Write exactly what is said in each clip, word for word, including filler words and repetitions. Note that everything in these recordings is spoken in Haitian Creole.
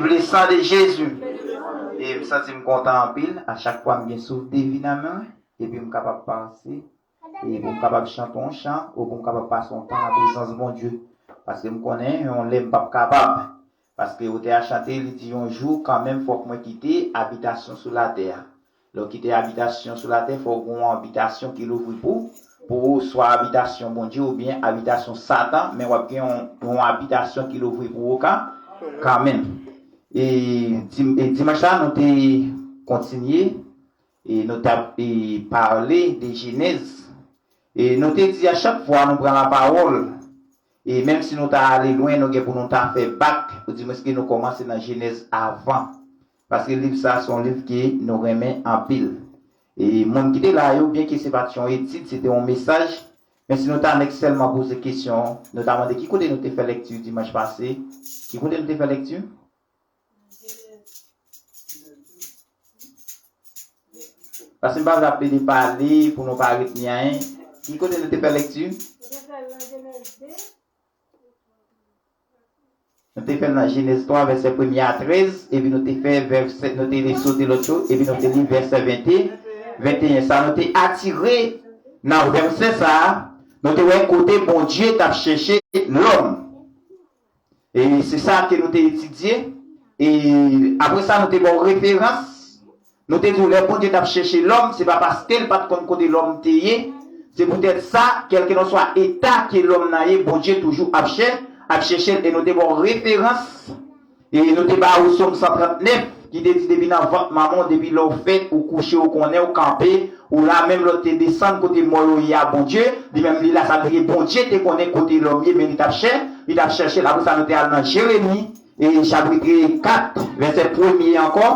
Le sang de Jésus. E m santi m kontan anpil. A chak fwa m gen souf de vi nan men mwen, epi m kapab pase, e pou m kapab chante yon chan, ou pou m kapab pase yon tan nan prezans Bondye. Paske m konnen yon lè m p ap kapab. Paske otè a chante, li di, yon jou, kanmenm, fòk mwen kite abitasyon sou latè a. Lè w kite abitasyon sou latè, fò w gen yon abitasyon ki louvri pou, pou ou, swa abitasyon Bondye oubyen abitasyon Satan, men w ap gen yon, yon abitasyon ki louvri pou ou ka, kanmenm. E, dim, e dimanch la, nou te kontinye, e nou t ap, e, pale de Jenèz. E nou te di a chak fwa nou pran lapawòl, e menm si nou ta ale lwen, nou gen pou nou ta fè bak, oudimwens ke nou kòmanse nan Jenèz avan. Paske liv sa a se yon liv ke nou renmen anpil. E moun ki te la yo, byenke se pa t yon etid, se te yon mesaj, men si nou ta nèk sèlman poze kesyon, nou ta mande ki kote nou te fè lèkti dimanch pase, ki kote nou te fè lèkti? Paske m pa vle ap plede pale pou nou pa retni anyen. Ki kote nou te fè lèkti? Nou te fè l nan Jenèz twa, vèsè premye a trèz, epi nou te fè vèsè, nou te li sote lòt yo, epi nou te li vèsè vente, venteyen. Sa nou te atire nan vèsè sa a, nou te wè kote Bondye t ap chèche lòm. E se sa ke nou te etidye. E apre sa, nou te ba w referans. Nou te di w lè Bondye t ap chèche lòm, se pa paske l pa t konn kote lòm te ye. Se poutèt sa, kèlkelanswa eta ke lòm nan ye, Bondye toujou ap chè, ap chèche l. E nou te ba w referans. E nou te ba w Sòm san trannèf, ki te di depi nan vant manman w, depi lè w fèt, ou kouche, ou konnen, ou kanpe, ou la, menm lè w te desann kote mò yo ye a, Bondye, li menm li la, sa vle di Bondye te konnen kote lòm ye, men li t ap chè, li t ap chèche l. Apre sa, nou te al nan Jeremi, e chapit kat, vèsè premye ankò,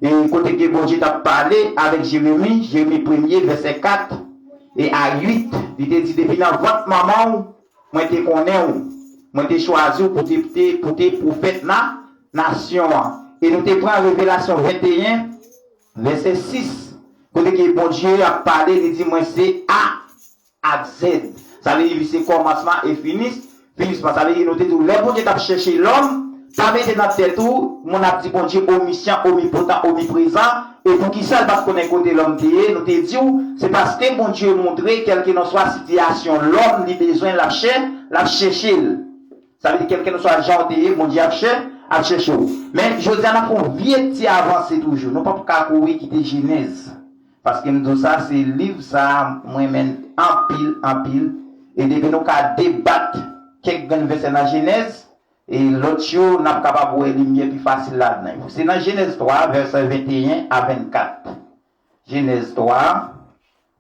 e kote ke Bondye t ap pale avèk Jeremi, Jeremi premye, vèsè kat e a uit, li te di, depi nan vant manman w, mwen te konnen w, mwen te chwazi w pou te, te, pou te pwofèt nan nasyon an. E nou te pran Revelasyon venteyen, vèsè sis, kote ke Bondye ap pale, li di, mwen se A ak Z. Sa vle di, li se kòmansman e finis, finisman. Sa vle di, nou te di w, lè Bondye t ap chèche lòm, pa mete nan tèt ou, moun ap di Bondye omisyan, omipotan, omiprezan, e poukisa l pa t konnen kote lòm te ye, nou te di w, se paske Bondye montre, kèlkelanswa sitiyasyon lòm, li bezwen, l ap chè, l ap chèche l. Sa vle di, kèlkelanswa jan w te ye, Bondye ap chè, ap chèche w. Men, jodi a, n ap fè yon vye ti avanse toujou. Nou p ap ka kouri kite Jenèz. Paske m di w sa, se liv sa a, mwen renmen anpil, anpil. E depi nou ka debat kèk grenn vèsè nan Jenèz, e lòt yo, n ap kapab wè limyè pi fasil ladan yo. Se nan Jenèz twa, vèsè venteyen a vennkat. Jenèz twa,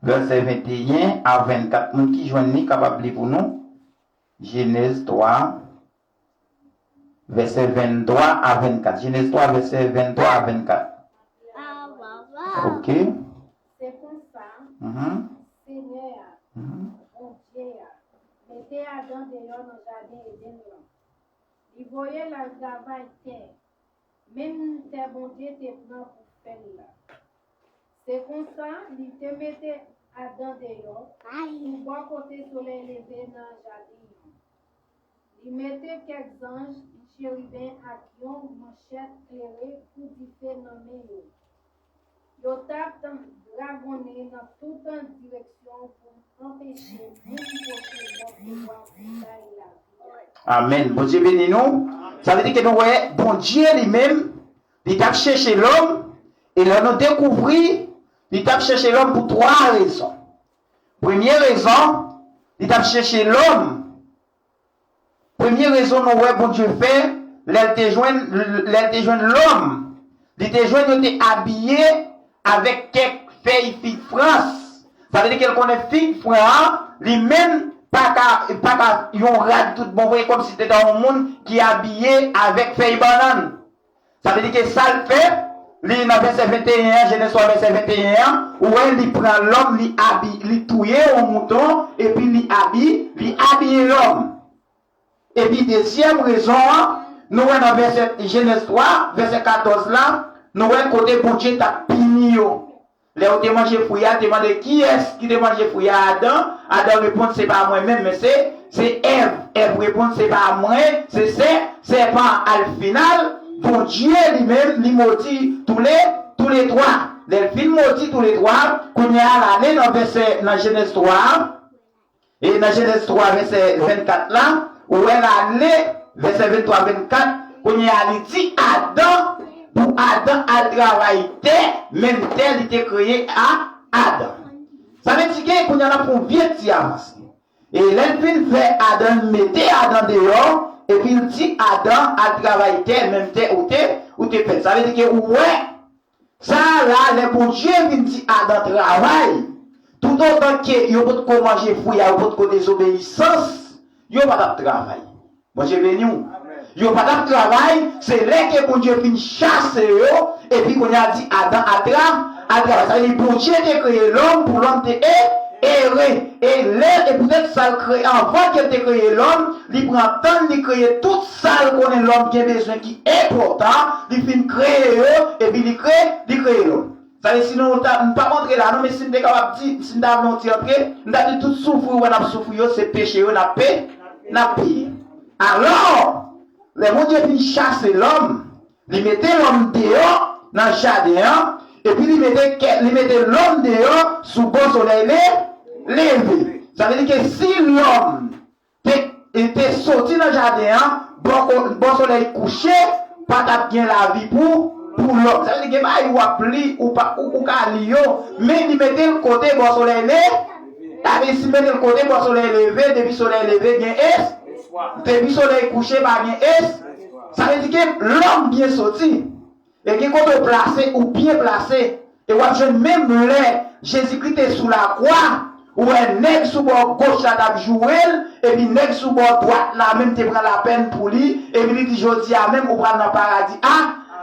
vèsè venteyen a vennkat. Moun ki jwenn li kapab li pou nou. Jenèz twa, vèsè venntwa a vennkat. Jenèz twa, vèsè venntwa a vennkat. Ok. Se konsa, Mhm. Senyè a, Mhm. Bondye a, mete Adan deyò nan jaden Edenn lan. Li voye l al travay tè, menm tè Bondye te pran pou fè l la. Se konsa, li te mete Adan deyò, sou bò kote solèy leve nan jaden an. Li mete kèk zanj cheriben ak yon manchèt klere kou dife nan men yo. Yo t ap dragonnen nan tout direksyon pou anpeche moun pwoche bò pwouva pou bay lavi. Amèn. Bondye beni nou. Sa vle di ke nou wè Bondye li menm, li t ap chèche lòm, e lè nou dekouvri, li t ap chèche lòm pou twa rezon. Premye rezon, li t ap chèche lòm. Premye rezon nou wè Bondye fè, lè l te jwenn, lè l te jwenn lòm, li te jwenn yo te abiye avèk kèk fèy fig frans. Sa vle di ke l konnen fig fran an, li menm, pa ka, pa ka yon rad tout bon vre, kòmsi te ta yon moun ki abiye avèk fèy bannann. Sa vle di ke sa l fè, li nan vèsè venteyen an, Jenèz twa vèsè venteyen an, ou wè li pran lòm, li abi, li touye yon mouton, epi li abi, li abiye lòm. Epi dezyèm rezon an, nou wè nan vèsè Jenèz twa, vèsè katòz la, nou wè kote Bondye t ap pini yo. Lè yo te manje fwi a, te mande kiyès ki te manje fwi a, Adan. Adan reponn, se pa mwen menm, men se, se Èv. Èv reponn, se pa mwen, se, se sèpan. Al final, Bondye li menm, li modi tou le, tou le twa. Lè l fin modi tou le twa, kounye a l ale nan vèsè, nan Jenèz twa a, e nan Jenèz twa vèsè vennkat la, ou wè l ale, vèsè venntwa, vennkat, kounye a li di Adan, pou Adan al travay tè, menm tè li te kreye a Adan. Sa vle di ke kounye a n ap fè yon vye ti avanse. E lè l fin fè Adan, l mete Adan deyò, epi l di Adan al travay tè, menm tè ou te, ou te fè. Sa vle di ke ou wè, sa a la, lè Bondye vin di Adan travay, toutotan ke yo potko manje fwi a, yo potko dezobeyisans, yo pa t ap travay. Bondye beni w. Yo pa t ap travay, se lè ke Bondye fin chase yo, epi kounye a di Adan al tra-, al travay. Sa vle di Bondye te kreye lòm pou lòm te e-, ere. E lè, e poutèt sa l kreye, anvan ke l te kreye lòm, li pran tan l, li kreye tout sa l konnen lòm gen bezwen ki enpòtan, li fin kreye yo, epi li kre-, li kreye lòm. Sa vle, sinon, nou ta, nou p ap antre la, non, men si n te kapab di, si n ta vle yon ti antre, n ta di tout soufri ou wè n ap soufri yo, se peche yo n ap pe-, n ap peye. Alò, lè Bondye fin chase lòm, li mete lòm deyò nan jaden an, epi li mete kè, li mete lòm deyò sou bò solèy le-, leve. Sa vle di ke si lòm te, te soti nan jaden an, bò, bò solèy kouche, pa t ap gen lavi pou, pou lòm. Sa vle di gen bagay w ap li, ou pa, ou, ou ka li yo, men li mete l kote bò solèy le-, sa vle di si mete l kote bò solèy leve, depi solèy leve, gen es-, depi solèy kouche, pa gen es-, sa vle di ke lòm byen soti. E gen kote w plase, ou byen plase. E w ap jwenn menm lè Jezikri te sou lakwa, ou wè nèg sou bò goch la t ap joure l, epi nèg sou bò dwat la menm te pran lapèn pou li, epi li di, jodi a menm ou pral nan paradi a,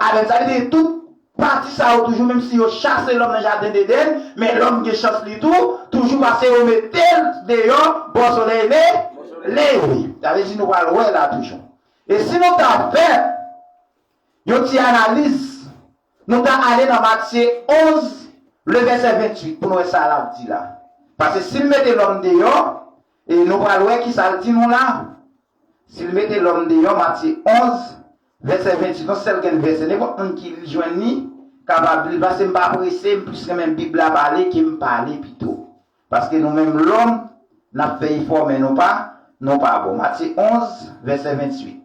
avè m. Sa vle di tout pati sa yo toujou, menm si yo chase lòm nan jaden Edenn, men lòm gen chans li tou, toujou pase yo mete l deyò, bò solèy le-, leve. Sa vle di nou pral wè la toujou. E si nou ta fè yon ti analiz, nou ta ale nan Matye onz, le vèsè venntuit, pou nou wè sa l ap di la. Paske si l mete lòm deyò, e nou pral wè ki sa l di nou la. Si l mete lòm deyò, Matye onz, vèsè venntuit, yon sèl grenn vèsè, nenpòt moun ki jwenn li, kapab li, paske m pa prese, m plis renmen Bib la pale ke m pale pito. Paske nou menm lòm, n ap fè efò, men nou pa, nou pa bon. Matye onz, vèsè venntuit.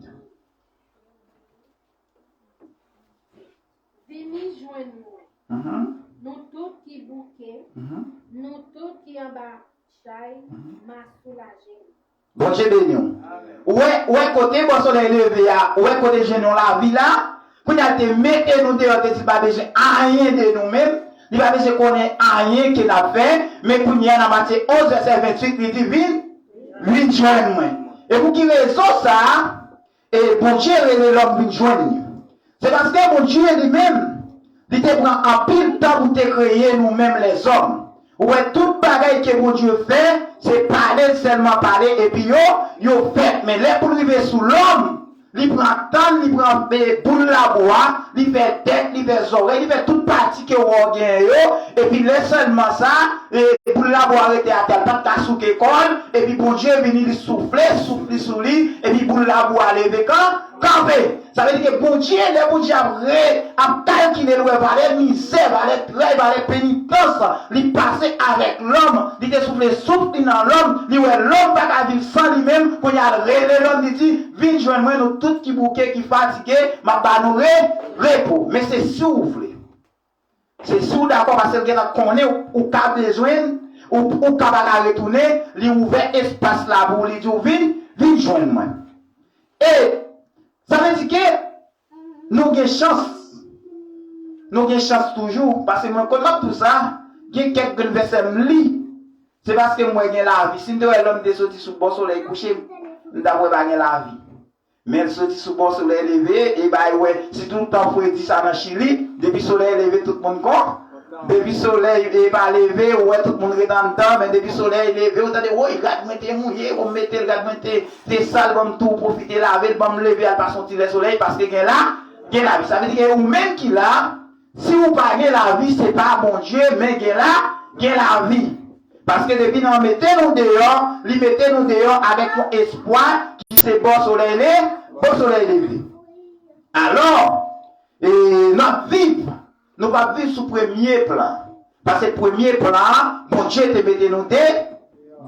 Vini jwenn mwen. Mhm. Nou tout ki bouke, mhm, nou tout ki anba chay, mhm, m a soulaje nou. Bondye beni w. Amèn. Ou wè, ou wè kote bò solèy leve a, ou wè kote jwenn yon lavi la, kounye a l te mete nou deyò, te di l pa bezwen anyen de nou menm, li pa bezwen konnen anyen ke n ap fè, men kounye a nan Matye onz vèsè venntuit, li di, vin, vin jwenn mwen. E pou ki rezon sa a, E Bondye rele lòm vin jwenn li. Se paske Bondye li menm, li te pran anpil tan pou te kreye nou menm lèzòm. Ou wè tout bagay ke Bondye fè, se pale l sèlman pale epi yo, yo fèt. Men lè pou l rive sou lòm, li pran tan l, li pran, e, boul labou a, li fè tèt, li fè zòrèy, li fè tout pati ke w wè w genyen yo, epi lè sèlman sa, e, boul labou a rete atè, l pa t ka souke kò l, epi Bondye vini, li soufle, souf li sou li, epi boul labou a leve kan, kanpe. Sa vle di ke Bondye, lè Bondye ap re-, ap kalkile l, wè valè mizè, valè trèy, valè penitans, li pase avèk lòm, li te soufle souf li nan lòm, li wè lòm pa ka viv san li menm, kounye a l rele lòm, li di, vin jwenn mwen, nou tout ki bouke, ki fatige, m ap ba nou re-, repo. Men se si w vle. Se si w dakò, paske l gentan konnen ou, ou ka bezwen l, ou, ou ka pa ka retounen, li ouvè espas la pou ou, li di w vin, vin jwenn mwen. E sa vle di ke nou gen chans. Nou gen chans toujou, paske mwen, kot m ap di w sa, gen kèk grenn vèsè m li, se paske m wè gen lavi. Si m te wè lòm te soti sou bò solèy kouche, m t ap wè pa gen lavi. Men l soti sou bò solèy leve, e bay wè, sitou tan fredi sa nan Chili, depi solèy leve, tout moun kon-, depi solèy, e, pa leve, ou wè tout moun ret anndan, men depi solèy leve, ou tande, woy, rad mwen te mouye, ou mete l, rad mwen te, te sal, ban m tou pwofite lave l, ban m leve al pase yon ti lè solèy, paske gen la, gen lavi. Sa vle di ke ou menm ki la, si ou pa gen lavi, se pa Bondye, men gen la, gen lavi. Paske depi nan mete nou deyò, li mete nou deyò avèk yon espwa ki se bò solèy le-, bò solèy leve. Alò, e, n ap viv, nou p ap viv sou premye plan. Paske premye plan an, Bondye te mete nou de,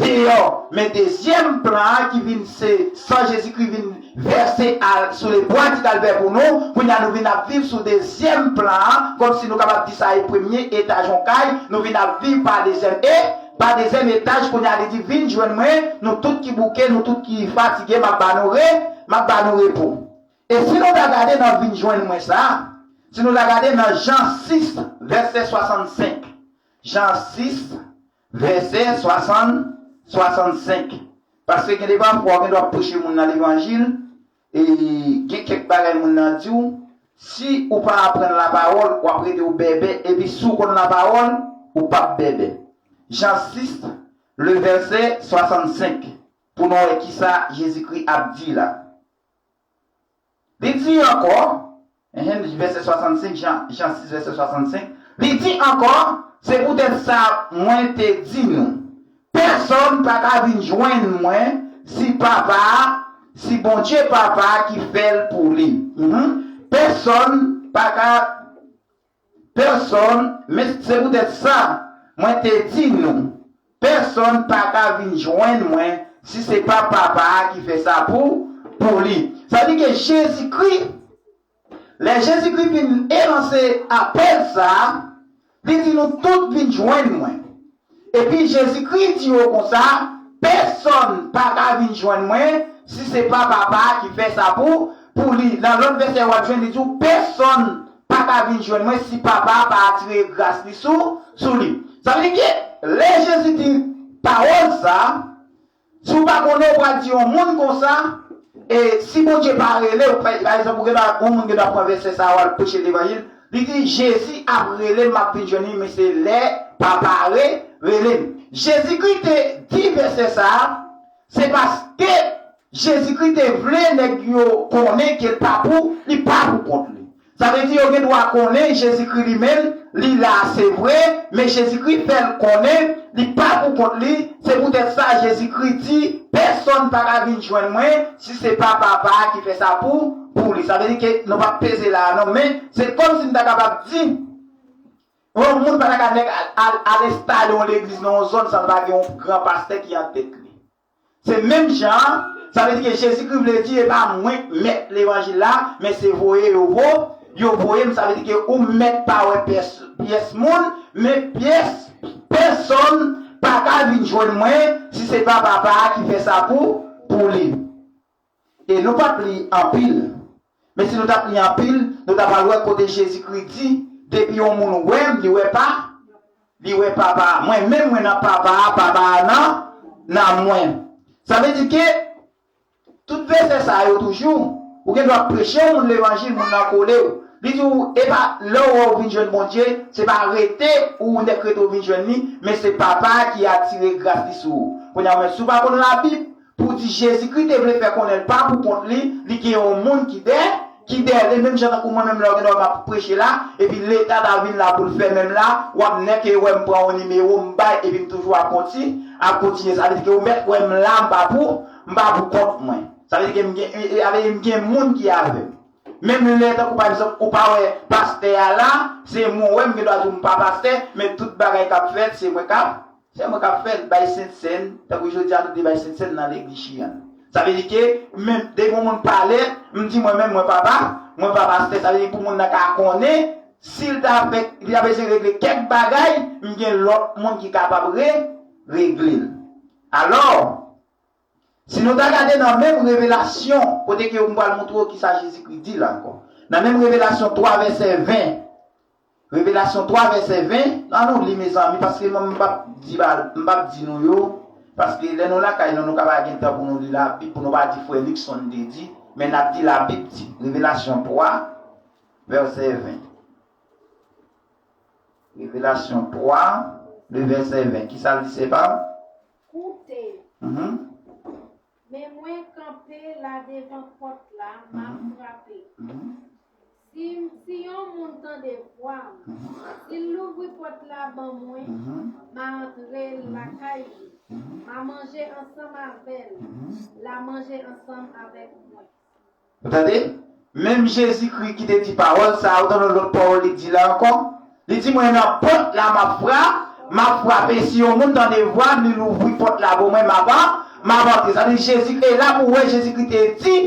deyò. Men dezyèm plan an ki vin se san Jezikri vin vèse al sou le bwa di Kalvè pou nou, kounye a nou vin ap viv sou dezyèm plan an, kòmsi nou kapab di sa e premye etaj yon kay, nou vin ap viv pa dezyèm e, pa dezyèm etaj, kounye a li di, vin jwenn mwen, nou tout ki bouke, nou tout ki fatige, m ap ba nou re, m ap ba nou repo. E si nou ta gade nan vin jwenn mwen sa, si nou ta gade nan Jan sis, vèsè swasannsenk. Jan sis, vèsè swasann, swasannsenk. Paske gen de pafwa, ou gen dwa preche moun nan levanjil, e gen kèk bagay moun nan di w, si ou pa aprann lapawòl, w ap rete w bèbè, epi si w konn lapawòl, ou p ap bèbè. Jan sis, le vèsè swasannsenk, pou nou wè kisa Jezikri ap di la. Li di ankò, enhen, vèsè swasannsenk, Jan, Jan sis, vèsè swasannsenk, li di ankò, se poutèt sa mwen te di nou, pèsonn pa ka vin jwenn mwen si Papa a, si Bondye Papa a ki fè l pou li. Mhm. Pèsonn pa ka Pèsonn, men se poutèt sa, mwen te di nou, pèsonn pa ka vin jwenn mwen si se pa Papa a ki fè sa pou, pou li. Sa vle di ke Jezikri, lè Jezikri vin elanse apèl sa, li di nou tout vin jwenn mwen. Epi Jezikri di yo konsa, pèsonn pa ka vin jwenn mwen si se pa Papa a ki fè sa pou, pou li. Nan lòt vèsè w ap jwenn li di w, pèsonn pa ka vin jwenn mwen si Papa a pa atire gras li sou, sou li. Sa vle di ke lè Jezi di pawòl sa, si w pa konnen, w pral di yon moun konsa, e si Bondye pa rele w, pa, pa egzanp, ou gen dwa, yon moun gen dwa pran vèsè sa a, w al preche levanjil, li di, Jezi ap rele m, m ap vin jwenn li, men se lè Papa a re, rele m. Jezikri te di vèsè sa a, se paske Jezikri te vle nèg yo konnen ke l pa pou, li pa pou kont li. Sa vle di yo gen dwa konnen Jezikri li menm, li la, se vre, men Jezikri fè l konnen li pa pou kont li. Se poutèt sa Jezikri di, pèsonn pa ka vin jwenn mwen si se pa Papa a ki fè sa pou, pou li. Sa vle di ke nou p ap peze la a non, men se kòmsi m ta kapab di, yon moun pa ta ka nèk al, al, al enstale yon legliz nan yon zòn san l pa gen yon gran pastè ki an tèt li. Se menm jan an, sa vle di ke Jezikri vle di, e pa mwen k mèt levanjil la, men se voye yo vo, yo voye m. Sa vle di ke ou mèt pa wè pyès, pyès moun, men pyès, pèsonn pa ka vin jwenn mwen si se pa Papa a ki fè sa pou, pou li. E nou p ap li anpil. Men si nou t ap li anpil, nou ta pral wè kote Jezikri di, depi yon moun wè m, li wè pa, li wè Papa a. Mwen menm, mwen nan Papa a, Papa a nan, nan mwen. Sa vle di ke, tout vèsè sa yo toujou, ou gen dwa preche yon moun levanjil, moun nan kole w. Li di w, e pa lè w wè w vin jwenn Bondye, se pa rete ou nèk rete w vin jwenn li, men se Papa a ki atire gras li sou ou. Kounye a, men si w pa konn Labib, pou di Jezikri te vle fè konnen l pa pou kont li, li gen yon moun ki dè, ki dèyè li, menm jan tankou mwen menm lè w gen dwa m ap preche la, epi Leta ta vin la pou l fè menm la, w ap nèk e wè m pran yon nimewo m bay, epi m toujou ap konti, ap kontinye. Sa vle di ke ou mèt wè m la, m pa pou, m pa pou kont mwen. Sa vle di ke m gen, e, e, avè m gen moun ki avè m. Menm lè tankou pa egzanp, ou pa wè pastè a la, se mwen w wè m gen dwa di w m pa pastè, men tout bagay k ap fèt, se mwen k ap Se mwen k ap fè l bay sentsèn, tankou jodi a nou te bay sentsèn nan legliz Chiyàn. Sa vle di ke, menm, depi yon moun pale, m di mwen menm, mwen pa pa, mwen pa pastè, sa vle di pou moun nan ka konnen, si l ta fè, li ta bezwen regle kèk bagay, m gen lòt moun ki kapab re, regle l. Alò, si nou ta gade nan menm Revelasyon, kote ke m pral montre w kisa Jezikri di la ankò. Nan menm Revelasyon twa vèsè ven, Revelasyon twa vèsè ven, ann nou li, mezanmi, paske mwen, m p ap di ba, m p ap di nou yo, paske lè nou lakay nou, nou ka pa gen tan pou nou li Labib, pou nou pa di frè Luckson te di, men n ap di Labib di. Revelasyon twa, vèsè ven. Revelasyon twa, le vèsè ven. Kisa l di, se pa? Koute. Mhm. Men mwen kanpe la devan pòt la, m ap frape. Mhm. Si, si yon moun tande vwa m, mhm, si l louvri pòt la ban mwen, mhm, m a antre lakay li. Mhm. M a manje ansanm avè l, mhm, l a manje ansanm avèk mwen. Ou tande? Menm Jezikri ki te di pawòl sa a, ou tande yon lòt pawòl li di la ankò? Li di, "Mwen nan pòt la, m ap fra-, m ap frape. Si yon moun tande vwa m, li louvri pòt la pou mwen, m ap an-, m ap antre." Sa vle di Jezikri, e la pou w wè Jezikri te di,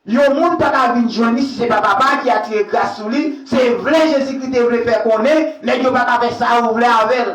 yon moun pa ka vin jwenn li si se pa Papa ki atire gras sou li. Se vle Jezikri te vle fè konnen, nèg yo pa ka fè sa yo vle avè l.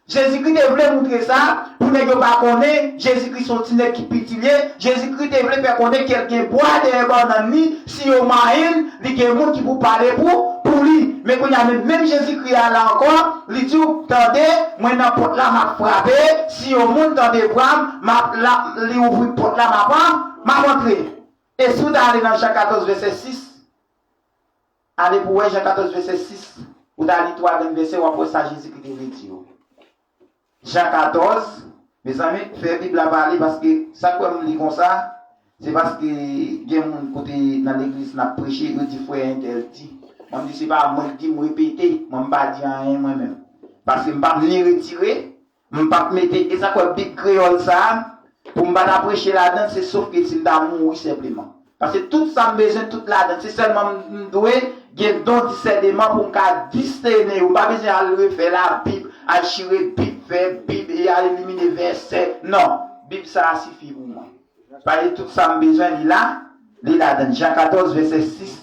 Jezikri te vle moutre sa, pou nèg yo pa konnen Jezikri se yon ti nèg ki piti l ye. Jezikri te vle fè konnen ke l gen bwa dèyè bannann li, si yo manyen l, li gen moun ki pou pale pou, pou li. Men kounye a, menm, menm Jezikri a la ankò, li di w, "Tande, mwen nan pòt la, m ap frape, si yon moun tande vwa m, m ap la, li ouvri pòt la, m ap an-, m ap antre." E si w ta ale nan Jan katòz, vèsè sis, ale pou w wè Jan katòz, vèsè sis. Ou ta li twa grenn vèsè, w ap wè sa Jezikri te vle di yo. Jan katòz, mezanmi, fè Bib la pale, paske sa k fè m li konsa, se paske gen moun kote nan legliz n ap preche, yo di frè entèl di. Mwen, m di, se pa mwen k di, m repete, mwen, m pa di anyen, mwen menm. Paske m p ap ni retire, m p ap mete, e sa k fè Bib kreyòl sa a, pou m pa ta preche ladan l, se sof ke si m ta mouri senpleman. Paske tout sa m bezwen, tout ladan l, se sèlman m, m dwe gen don disèneman pou m ka disène yo. M pa bezwen al refè Labib, al chire Bib, fè Bib, e al elimine vèsè. Non, Bib sa a sifi pou mwen. Paske tout sa m bezwen, li la, li ladan l. Jan katòz, vèsè sis.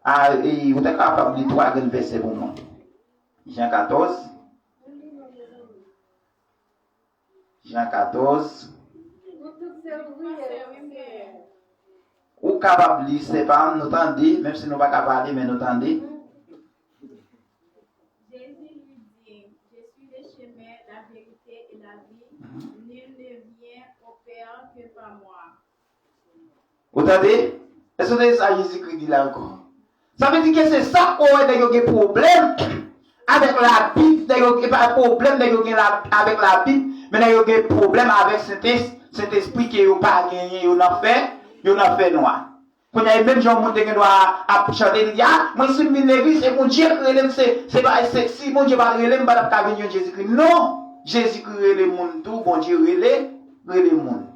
A, e, ou ta kapab li twa grenn vèsè pou mwen. Jan katòz. Jan katòz. Ou kapab li, sè pa m, nou tande, menm si nou pa ka pale, men nou tande. Jésus lui dit, "Je suis le chemin, la vérité et la vie. Nul ne vient au Père que par moi." Ou tande? Èske w tande sa Jezikri di la ankò? Sa vle di ke se sa k fè w wè nèg yo gen pwoblèm avèk Labib, nèg yo gen pa pwoblèm, nèg yo gen la, avèk Labib, men nèg yo gen pwoblèm avèk Sentès-, Sentespri ke yo pa genyen, yo nan fè, yo nan fè nwa. Kounye a, menm jan yon moun te gen dwa ap chante, li di, "A, mwen si m vin legliz, se Bondye k rele m, se, se pa, se, si Bondye pa t rele m, m pa t ap ka vin jwenn Jezikri." Non! Jezikri rele moun tou, Bondye rele, rele moun.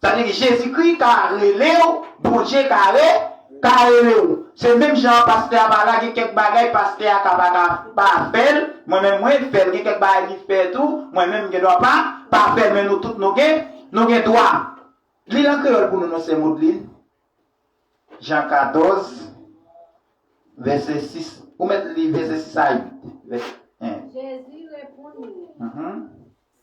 Sa vle di Jezikri ka rele w, Bondye ka re-, ka rele w. Se menm jan pastè a pa la, gen kèk bagay pastè a ka pa ka pa fè l, mwen menm mwen fè l, gen kèk bagay li fè tou, mwen menm m gen dwa pa, pa fè l, men nou tout nou gen, nou gen dwa. Li l an kreyòl pou nou non, sè Modlin. Jan katòz, vèsè sis. Ou mèt li vèsè sis a uit. Vèsè, en. Jezi reponn li, Mhm.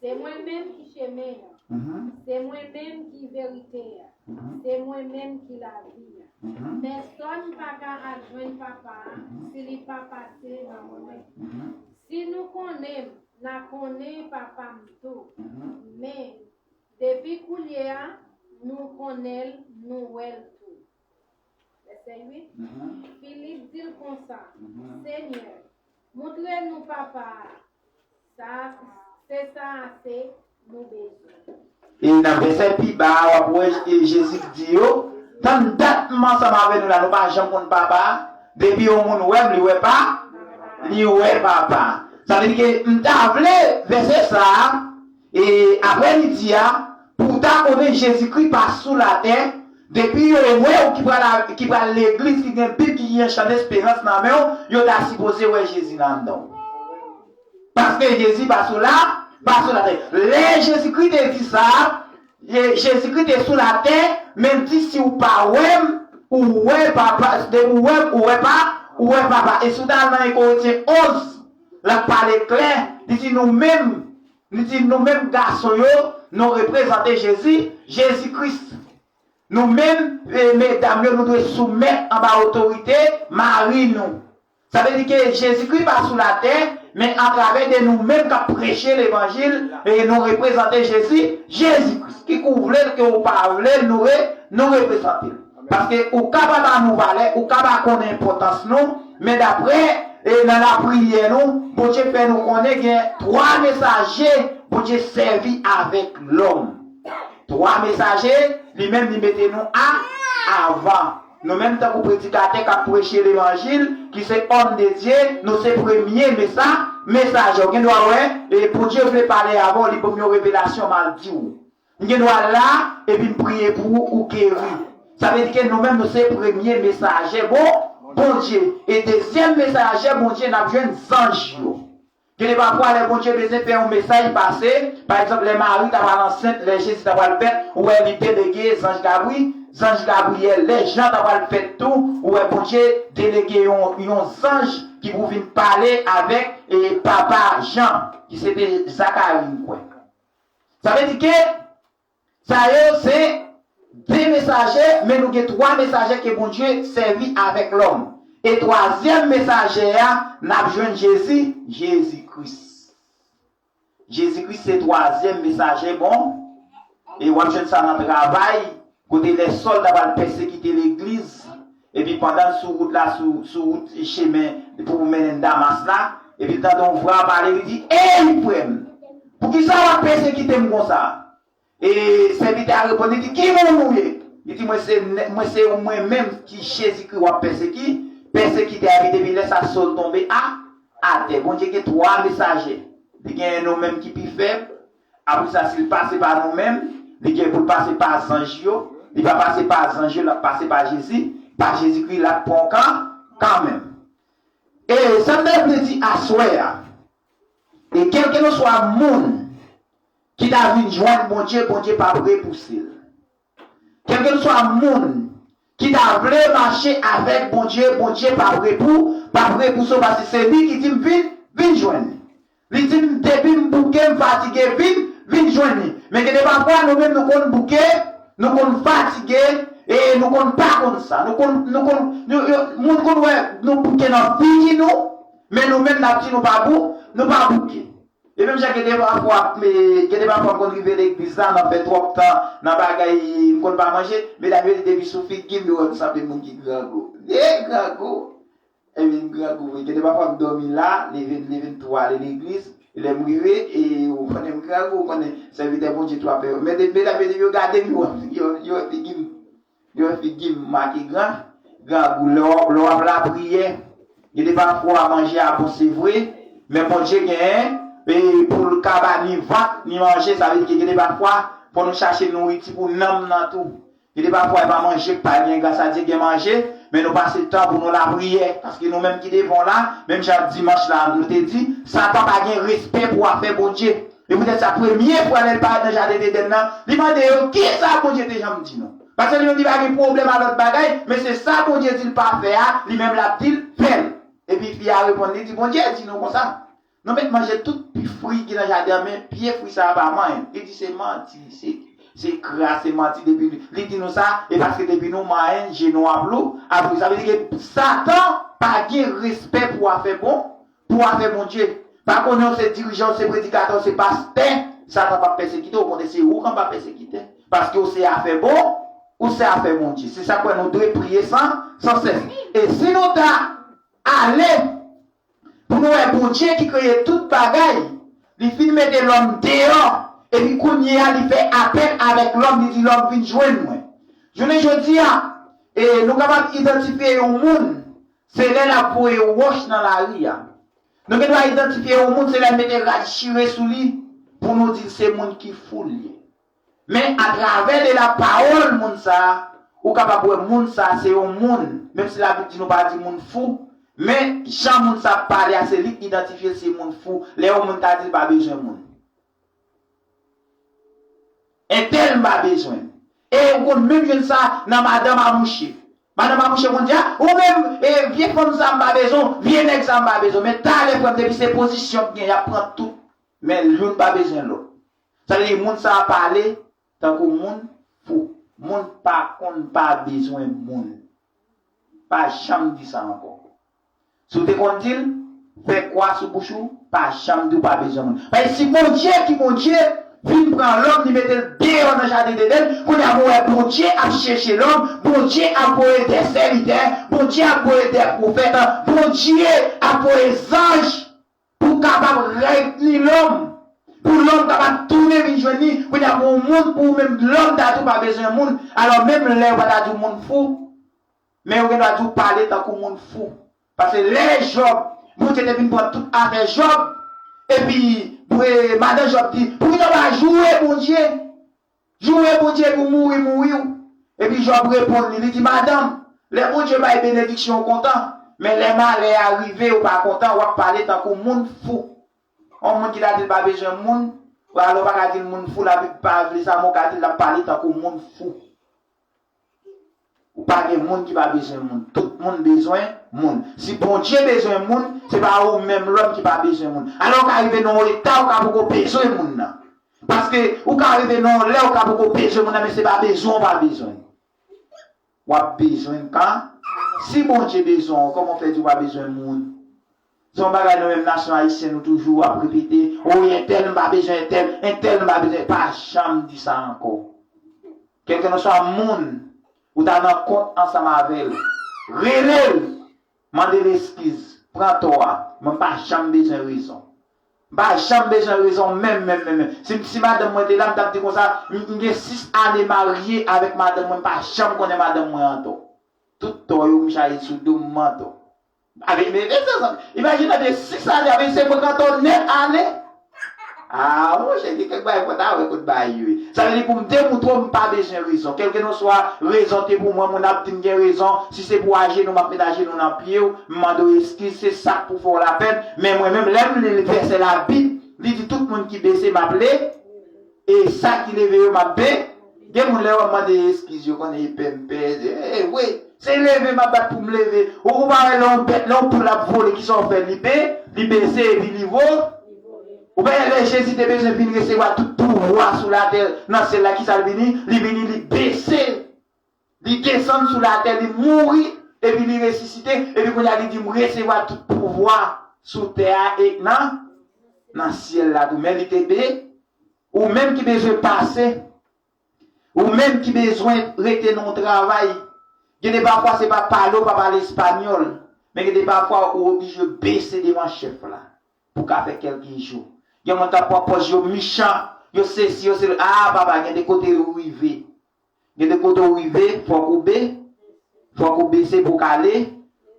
Se mwen menm ki chemen an. Mhm. Se mwen menm ki verite a. Mhm. Se mwen menm ki lavi a. Mhm. Pèsonn pa ka al jwenn Papa a Mhm. si li pa pase nan mwen. Mhm. Si nou konnen m, n a konnen Papa m tou. Mhm. Men, depi koulye a, nou konnen l, nou wè l tou. Vèsè uit. Mhm. Filip di l konsa, Mhm. Senyè, montre nou Papa a. Sa, se sa ase nou bezwen. E nan vèsè pi ba a, w ap wè, e Jezi di yo, tann dat m ansanm avè nou la, nou pa janm konn Papa a. Depi yon moun wè m, li wè pa, li wè Papa a. Sa vle di ke m ta vle vèsè sa a, e aprè midi a, pou w ta konnen Jezikri pa sou latè, depi yo wè w ki pral a, ki pral legliz, ki gen Bib, ki gen chan desperans nan men w, yo ta sipoze wè Jezi nan anndan w. Paske Jezi pa sou la, pa sou latè. Lè Jezikri te di sa, Je-, Jezikri te sou latè, men l di, "Si w pa wè m, ou wè Papa, depi w wè m, ou wè pa, ou wè Papa." E si w ta al nan en Korentyen onz, l ap pale klè, li di, "Nou menm, li di, nou menm gason yo, nou reprezante Jezi, Jezi Kris." Nou menm, e, medam yo, nou dwe soumèt anba otorite mari nou. Sa vle di ke Jezikri pa sou latè, men atravè de nou menm k ap preche levanjil, e nou reprezante Jezi, Jezi Kris. Ki ke w vle l, ke w pa vle l, nou re-, nou reprezante l. Paske ou ka pa ba nou valè, ou ka pa konnen enpòtans nou, men daprè, e nan lapriyè nou, Bondye fè nou konnen gen twa mesaje Bondye sèvi avèk lòm. Twa mesaje, li menm li mete nou a, avan. Nou menm tankou predikatè k ap preche levanjil, ki se òm de Dye, nou se premye mesa-, mesaje. Ou gen dwa wè, e Bondye vle pale avè w, li ban m yon revelasyon, m al di w. M gen dwa la, epi m priye pou ou, ou geri. Sa vle di ke nou menm nou se premye mesaje bon, Bondye. E dezyèm mesaje Bondye n ap jwenn zanj yo. Gen de pafwa lè Bondye bezwen fè yon mesaj pase, pa egzanp lè Mari ta pral ansent, lè Jezi ta pral fèt, ou wè li delege zanj Gabri, zanj Gabriyèl, lè Jan ta pral fèt tou, ou wè Bondye delege yon, yon zanj ki pou vin pale avèk e papa Jan, ki se te Zakari, m kwè. Sa vle di ke sa yo se de mesaje, men nou gen twa mesaje ke Bondye sèvi avèk lòm. E twazyèm mesaje a, n ap jwenn Jezi, Jezi Kris. Jezi Kris se twazyèm mesaje, bon, e w ap jwenn sa nan Travay, kote lè Sòl ta pral pèsekite legliz, epi pandan l sou wout la, sou, sou wout chemen pou mennen l Damas la, epi l tande yon vwa pale, li di, "Ey, frè m, poukisa w ap pèsekite m konsa?" E sèvitè a reponn, li di, "Ki moun ou ye?" Li di, "Mwen se, mwen se mwen menm ki Jezikri w ap pèseki-, pèsekite a." Epi depi lè sa, Sòl tonbe a, atè. Bondye gen twa mesaje. Li gen nou menm ki pi fèb. Apre sa, si l pase pa nou menm, li gen pou l pase pa zanj yo. Li pa pase pa zanj yo, l ap pase pa Jezi. Pa Jezikri, l ap pran w kan, kanmenm. E sa m ta vle di aswè a, e kèlkelanswa moun ki ta vin jwenn Bondye, Bondye p ap repouse l. Kèlkelanswa moun ki ta vle mache avèk Bondye, Bondye p ap repou-, p ap repouse w, paske se li ki di m vin, vin jwenn li. Li di m, "Depi m bouke, m fatige, vin, vin jwenn li." Men gen de pafwa, nou menm nou konn bouke, nou konn fatige, e nou konn pa konn sa. Nou konn, nou konn, nou, yo, moun konn wè nou bouke nan figi nou, men nou menm n ap di nou pa bou-, nou pa bouke. E menm jan gen de pafwa, men gen de pafwa m konn rive legliz la, m ap fè twòp tan nan bagay, m konn pa manje, medam yo di depi sou figi m, yo wè m sanble moun ki grangou. E grangou! Ebyen, m grangou vre. Gen de pafwa m dòmi la, leve m, leve m tou ale legliz. Lè m rive, e ou konnen m grangou, ou konnen sèvitè Bondye tou ap fè yo. Men de, medam yo di yo gade m, yo, yo, yo wè figi m. Yo wè figi m make gran, grangou. Lè w, lè w ap lapriyè, gen de pafwa manje a bon, se vre, men Bondye genyen, e pou l ka ba ni vant, ni manje, sa vle di ke gen de pafwa, fò nou chache nouriti pou nanm nan tou. Gen de pafwa, e pa manje k pa gen, gras a Dye gen manje, men nou pase tan pou nou lapriyè. Paske nou menm ki devan w la, menm jan dimanch la, nou te di, Satan pa gen respè pou afè Bondye. E poutèt sa, premye fwa lè l parèt nan jaden Edenn nan, li mande yo, "Kisa Bondye te janm di nou?" Paske li menm li pa gen pwoblèm a lòt bagay, men se sa Bondye di l pa fè a, li menm l ap di l fè l. Epi fi a reponn, li di, "Bondye di nou konsa." Nou mèt manje tout pi fwi ki nan jaden an, men pye fwi sa a pa manyen. Li di se manti, se, se kras, se manti depi li, li di nou sa, e paske depi nou manyen, je nou ap lou, ap lou. Sa vle di ke Satan pa gen respè pou afè bon, pou afè Bondye. Pa konnen w se dirijan, w se predikatè, w se pastè, Satan p ap pèsekite w, konnen se ou k ap pèsekite. Paske w se afè bon, ou se afè Bondye. Se sa k fè nou dwe priye san, san sès. E si nou ta ale pou nou wè Bondye ki kreye tout bagay, li fin mete lòm deyò, epi kounye a li fè apèl avèk lòm, li di lòm vin jwenn mwen. Jounen jodi a, e nou kapab idantifye yon moun, se lè l ap voye wòch nan lari a. Nou gen dwa idantifye yon moun, se lè l mete rad chire sou li, pou nou di l se moun ki fou l ye. Men atravè de la pawòl moun sa a, ou kapab wè moun sa a se yon moun, menm si Labib di nou pa di moun fou, men jan moun sa ap pale a, se li k idantifye l se moun fou, lè yon moun ta di l pa bezwen moun. Entèl m pa bezwen l. E ou konn menm jwenn sa nan madanm a mouche. Madanm a mouche konn di, a, ou menm, e, vye fanm sa m pa bezwen w, vye nèg sa m pa bezwen w. Men talè frè m, depi se pozisyon k gen, y ap pran tout. Men youn pa bezwen lòt. Sa vle di moun sa a pale tankou moun fou. Moun pa konn pa bezwen moun. Pa janm di sa ankò. Si w te konn di l, fè kwa sou bouch ou, pa janm di w pa bezwen moun. Paske si Bondye ki Bondye vin pran lòm, li mete l deyò nan jaden Edenn, kounye a pou w wè Bondye ap chèche lòm, Bondye ap voye de sèvitè, Bondye ap voye de pwofèt, Bondye ap voye zanj pou kapab retni lòm, pou lòm kapab tounen vin jwenn li. Kounye a pou yon moun, pou ou menm lòm ta di w pa bezwen moun, alò menm lè yo pa ta di w moun fou, men yo gen dwa di w pale tankou moun fou. Paske lè Jòb, Bondye te vin pran tout afè Jòb, epi, e, madan Jòb di, poukisa w pa joure Bondye? Joure Bondye pou mouri, mouri w. Epi Jòb reponn li, li di, madanm, lè Bondye bay benediksyon, ou kontan, men lè malè a rive, ou pa kontan, w ap pale tankou moun fou. Yon moun ki ta di l pa bezwen moun, alò w pa ka di l moun fou, Labib pa vle sa, men w ka di l ap pale tankou moun fou. Ou pa gen moun ki pa bezwen moun. Tout moun bezwen moun. Si Bondye bezwen moun, se pa ou menm lòm ki pa bezwen moun. Alò w ka rive nan yon eta ou ka poko bezwen moun nan. Paske ou ka rive nan yon lè ou ka poko bezwen moun nan, men se pa bezwen ou pa bezwen. W ap bezwen kan? Si Bondye bezwen w, kòman w fè di w pa bezwen moun? Se yon bagay nou menm nasyon ayisyen nou toujou ap repete, o entèl m pa bezwen entèl, entèl m pa bezwen, pa janm di sa ankò. Kèlkenswa moun ou ta nan kont ansanm avè l, rele l, mande l eskiz, pran tò a, mwen pa janm bezwen rezon. M pa janm bezwen rezon menm, menm, menm, menm. Si, si madanm mwen te la, m t ap di konsa, m, m gen sis ane marye avèk madanm mwen, m pa janm konnen madanm mwen antò. Tout tò yo m chaje sou do m, m antò. Avèk men, men sa, sa, imajine de sis ane, avèk se mwen k antò nèf ane. Ah, monchè, gen kèk bagay fò ta wè kot bagay yo ye. Sa vle di pou m demoutre w, m pa bezwen rezon. Kèlkenswa rezon te pou mwen, moun ap di m gen rezon. Si se pou ajenou, m ap met ajenou nan pye w, m mande w eskiz, se sa k pou fè w lapèn. Men mwen menm, lè m li vèsè Labib, li di tout moun ki bese, m ap le, e sa ki leve yo, m ap be. Gen moun lè yo mande eskiz, yo konnen e pè m pè, e, e, wi. Se leve m ap bat pou m leve. Ou, ou pa wè lè yon bèt, lè yon poul ap vole, kisa w fè? Li be, li bese epi li vo. Ou pa wè lè Jezi te bezwen vin resevwa tout pouvwa sou latè, nan syèl la, kisa l vini? Li vini, li bese. Li desann sou latè, li mouri, epi li resisite, epi kounye a li di, m resevwa tout pouvwa sou tè a e nan, nan syèl la tou. Men li te be, ou menm ki bezwen pase, ou menm ki bezwen rete nan yon travay, gen de pafwa se pa pale w pa pale espanyòl, men gen de pafwa ou oblije bese devan chèf la pou ka fè kèlke jou. Gen moun k ap pran pòz yo mechan, yo sesi, yo sela. Ah, papa, gen de kote ou rive. Gen de kote ou rive, fòk ou be, fòk ou bese pou w ka ale,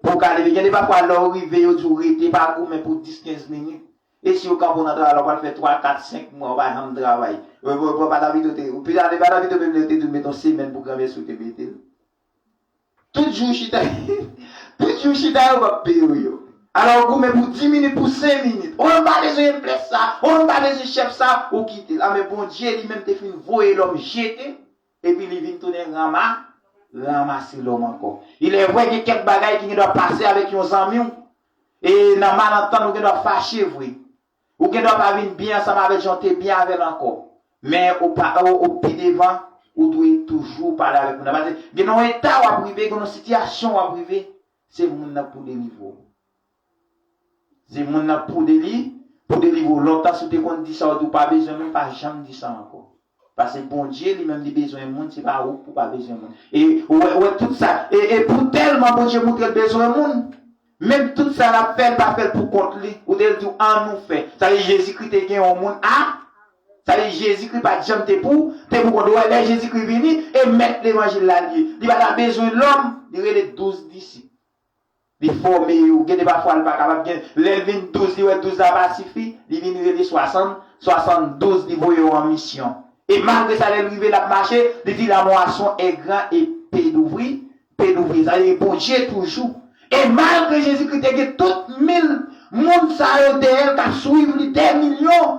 pou w ka leve. Gen de pafwa lè ou rive, yo di w rete, pa goumen pou dis, kenz minit. E si yo kanpe w nan travay la, ou pral fè twa, kat, senk mwa, ou pa janm travay. Ou, ou, ou pa ta videyo te, ou pita, pa ta videyo menm lè yo te di w met yon semèn pou granmèsi ou te mete l. Tout jou chita, tout jou chita yo p ap peye w yo. Alò, ou goumen pou dis minit, pou senk minit. O, m pa bezwen enplès sa, o, m pa bezwen chèf sa, ou kite l. A, men Bondye li menm te fin voye lòm jete, epi li vin tounen ranma, ranmase lòm ankò. Il est vrai gen kèk bagay ki gendwa pase avèk yon zanmi w, e nan malantann ou gendwa fache vre. Ou gendwa pa vin byen ansanm avè l jan w te byen avè l ankò. Men ou pa, ou, ou pi devan, ou dwe toujou pale avèk moun nan. Paske gen yon eta w ap rive, gen yon sitiyasyon w ap rive, se moun nan pou delivre w. Se moun nan pou deli, pou delivre w. Lontan, si w te konn di sa, w di w pa bezwen moun, pa janm di sa ankò. Paske Bondye, li menm, li bezwen moun, se pa ou k pou pa bezwen moun. E ou wè, ou wè tout sa. E, e pou tèlman Bondye montre l bezwen moun, menm tout sa l ap fè, l pa fè l pou kont li. Ou te di w, ann nou fè. Sa vle di Jezikri te gen yon moun a. Sa vle di Jezikri pa t janm te pou, te pou kont li. Ou wè, lè Jezikri vini, e mèt levanjil la li ye. Li pa ta bezwen lòm, li rele douz disip. Li fòme yo. Gen de pafwa, li pa kapab gen. Lè l vin douz, li wè douz la pa sifi, li vin rele swasann, swasanndouz, li voye yo an misyon. E malgre sa, lè l rive, l ap mache, li di, la moisson est grand et peu d'ouvri-, peu d'ouvriers. Sa vle di Bondye toujou. E malgre Jezikri te gen tout mil moun sa yo dèyè l k ap swiv li, dè milyon.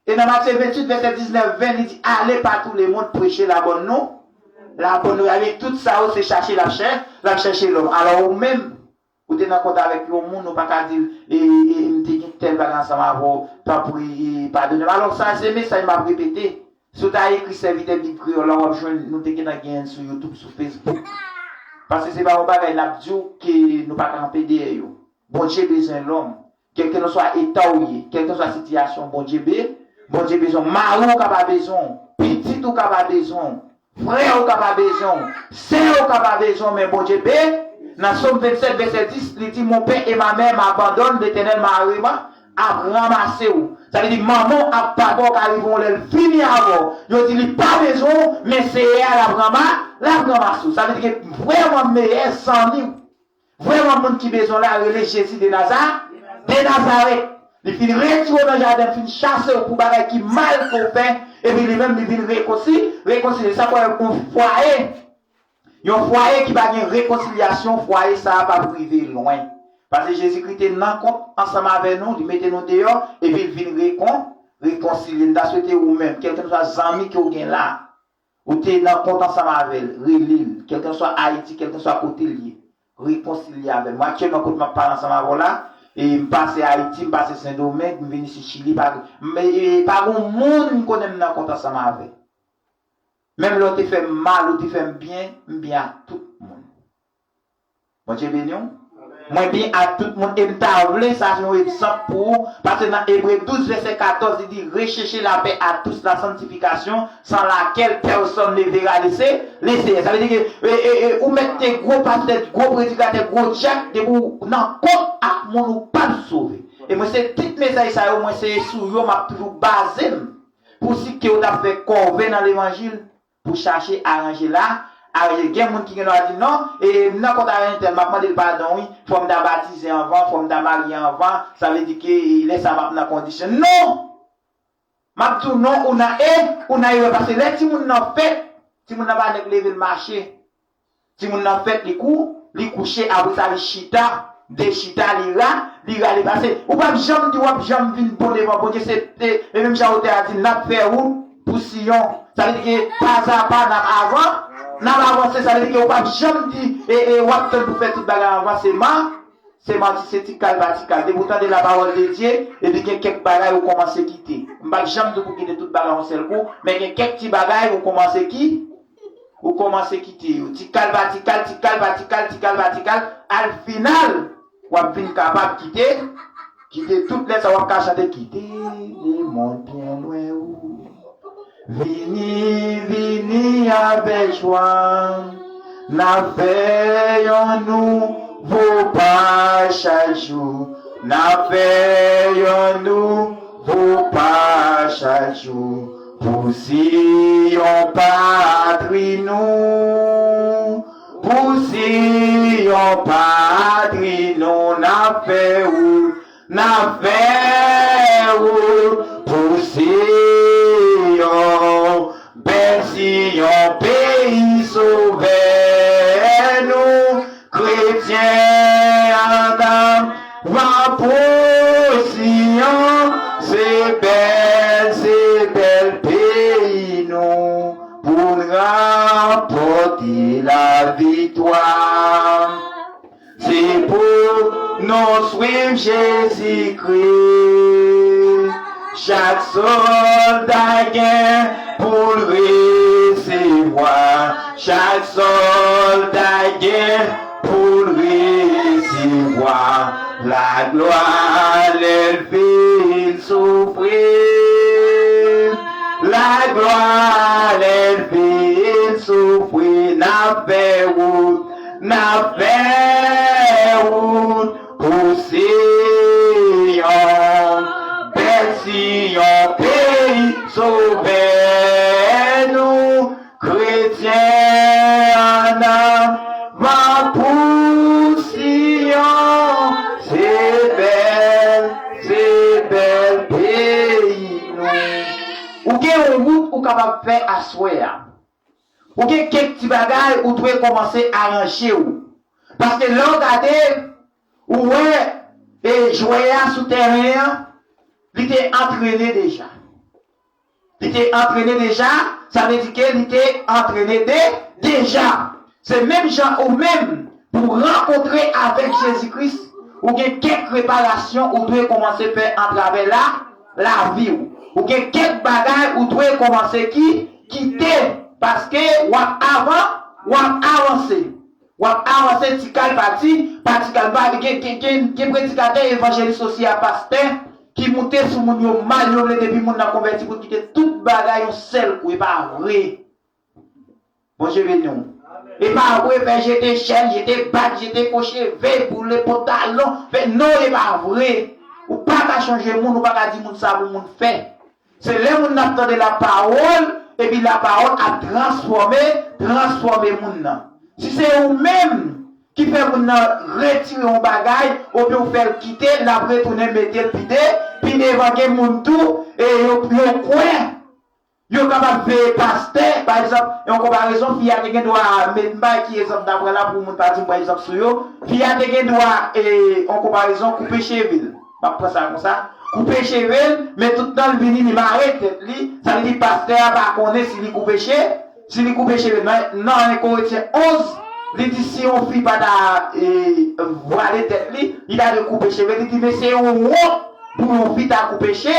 E nan Matye venntuit, vèsè diznèf, ven, li di, allez par tout le monde, prêchez la bonne nou-, la bonne nouvelle. Avèk tout sa yo, se chache l ap chè-, l ap chèche lòm. Alò, ou menm, ou te nan kont avèk yon moun, ou pa ka di l, e, e, e, m te gen tèl bagay ansanm avè w, tanpri, e, padone m. Alò, sa, se mesaj m ap repete. Si w ta ekri sèvitè Bib Kreyòl la, w ap jwenn, nou te gentan genyen l sou YouTube, sou Facebook. Paske se pa yon bagay n ap di w ke nou pa kanpe dèyè yo. Bondye bezwen lòm. Kèlkenswa eta w ye, kèlkenswa sitiyasyon, Bondye be-, Bondye bezwen w. Mari w ka pa bezwen w, pitit ou ka pa bezwen w, frè ou ka pa bezwen w, sè ou ka pa bezwen w, men Bondye be-, nan Sòm vennsèt, vèsè dis, li di, mon père et ma mère m'abandonnent, l'Éternel m'a rema-, ap ranmase w. Sa vle di, manman w ak papa w ka rive yon lè l fini avè w. Yo di li pa bezwen w, men Seyè a l ap ranma-, l ap ranmase w. Sa vle di gen vrèman meyè zanmi w. Vrèman, moun ki bezwen w la, rele Jezi de Naza-, de Nazarèt. Li fin retire w nan jaden, fin chase w pou bagay ki mal ke w fè, epi li menm, li vin rekonsi-, rekonsilye. Sa fè yon fwaye. Yon fwaye ki pa gen rekonsilyasyon, fwaye sa a p ap rive lwen. Paske Jezikri te nan kont ansanm avè nou, li mete nou deyò, epi l vin rekon, rekonsilye. M ta swete ou menm, kèlkeswa zanmi ke w gen la, ou te nan kont ansanm avè l, rele l, kèlkeswa Ayiti, kèlkeswa kote l ye, rekonsilye avè l. Mwen aktyèlman kote m ap pale ansanm avè w la, e m pase Ayiti, m pase Sendomeng, m vin isit Chili, pa, m, e, e, pa gon moun m konnen m nan kont ansanm avè l. Menm lè w te fè m mal, ou te fè m byen, m byen ak tout moun. Bondye beni w. Mwen byen ak tout moun, e m ta vle sa se yon egzanp pou ou, paske nan Ebre douz vèsè katòz, li di, recherchez la paix à tous, la sanctification, sans laquelle personne ne verra le Sé-, le Seigneur. Sa vle di ke, e, e, e, ou mèt te gwo pastè, gwo predikatè, gwo dyak, depi w nan kont ak moun ou p ap sove. E mwen se tit mesaj sa yo, mwen se sou yo m ap toujou baze m. Pou si ke w t ap fè kòve nan levanjil, pou chache aranje la, aranje. Gen moun ki gen dwa di, non, e, m nan kont avè entèl, m ap mande l padon, wi, fò m ta batize anvan, fò m ta marye anvan, sa vle di ke, e, lè sa m ap nan kondisyon. Non! M ap di w non, ou nan e, ou nan erè, paske lè timoun nan fèt, timoun nan pa nèk leve l mache. Timoun nan fèt, li kou, li kouche, apre sa li chita, dechita, li ra, li rale pase. Ou p ap janm di w ap janm vin bon devan Bondye, se, e, e menm jan otè a di, n ap fè wout pou Siyon. Sa vle di ke pa a pa, n ap avan, n ap avanse, sa vle di ke ou p ap janm di, e, e, w ap tann pou fè tout bagay avanse, man. Se manti, se ti kal pa ti kal. Depi w tande la parole de Dieu, epi gen kèk bagay ou kòmanse kite. M p ap janm di w pou kite tout bagay yon sèl kou, men gen kèk ti bagay ou kòmanse ki, ou kòmanse kite yo. Ti kal pa ti kal, ti kal pa ti kal, ti kal pa ti kal. Al final, w ap vin kapab kite, kite tout lè sa w ap ka chante, kite lemonn byen lwen ou. Vini, vini avèk jwa, n ap fè yon nouvo pa chak jou, n ap fè yon nouvo pa chak jou, pou Siyon patri nou, pou Siyon patri nou, n ap fè wout, n ap fè wout pou Siyon, bèl Siyon, peyi Sovè nou. Kretyen, ann avan pou Siyon, se bèl, se bèl peyi nou, pou n ranpòte laviktwa. Se pou nou swiv Jezikri. Chak sòlda gen pou l resevwa. Chak sòlda gen pou l resevwa laglwa lè l fin soufri. Laglwa lè l fin soufri. N ap fè wout, n ap fè wout pou Siyon. Bèl Siyon, peyi Sovè nou. Kretyen, ann avan pou Siyon. Se bèl, se bèl peyi nou. Ou gen yon wout ou kapab fè aswè a. Ou gen kèk ti bagay ou dwe kòmanse aranje w. Paske lè w gade, ou wè, e jwè a sou tèren an, li te antrene deja. Li te antrene deja, sa vle di ke li te antrene de, deja. Se menm jan ou menm, pou rankontre avèk Jezi Kris, ou gen kèk reparasyon ou dwe kòmanse fè atravè la, lavi w. Ou gen kèk bagay ou dwe kòmanse ki, kite, paske w ap avan, w ap avanse. W ap avanse ti kal pa ti, pa ti kal. Pa, gen, gen, gen, gen predikatè, evanjelis osi a pastè, ki moute sou moun yo mal, yo vle depi moun nan konvèti pou l kite tout bagay yon sèl kou. E pa vre. Bondye beni w. E pa vre, fè jete chèn, jete bag, jete fo cheve, boule pantalon, fè, non, e pa vre. Ou pa ka chanje moun, ou pa ka di moun sa pou moun fè. Se lè moun nan ap tande lapawòl, epi lapawòl ap transfòme, transfòme moun nan. Si se ou menm ki fè moun nan retire yon bagay, oubyen ou fè l kite, l ap retounen mete l pi de, pi devan, gen moun tou, e yo, yo kwè. Yo kapab veye pastè, pa egzanp, yon konparezon, fi a te gen dwa, men m pa ki egzanp m ta pran la pou moun pa di m pran egzanp sou yo, fi a te gen dwa, e, yon konparezon, koupe cheve l. M ap pran sa konsa. Koupe cheve l, men tout tan l vini, li mare tèt li. Sa vle di pastè a pa konnen si li koupe che, si li koupe cheve l. Nan, nan en Korentyen onz, li di si yon fi pa ta, e, vwale tèt li, li ta dwe koupe cheve l. Li di, men se yon wont pou yon fi ta koupe che,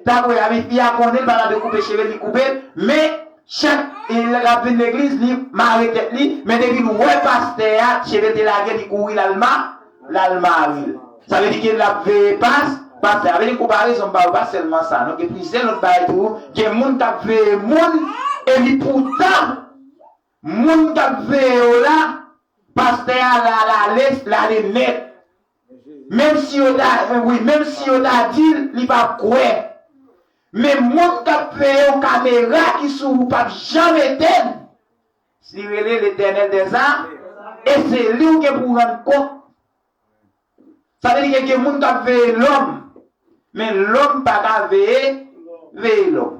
ta koupe, men fi a konnen l pa ta dwe koupe cheve l, li koupe l. Men chak, e, lè l ap vin legliz, li mare tèt li, men depi l wè pastè a, cheve l te lage, li kouri l al ma-, l al mare l. Sa vle di ke l ap veye pas-, pastè a. Vle di konparezon m ba ou pa sèlman sa, non, gen plizyè lòt bagay tou. Gen moun k ap veye moun, epi poutan, moun k ap veye yo la, pastè a la, l ale, l ale nèt. Menm si yo ta, wi, menm si yo ta di l, li p ap kwè. Men moun k ap veye yon kamera ki sou ou p ap janm etenn. Li rele Letènèl dèzame, e se li w gen pou w rann kont. Sa vle di ke gen moun k ap veye lòm, men lòm pa ka veye, veye lòm.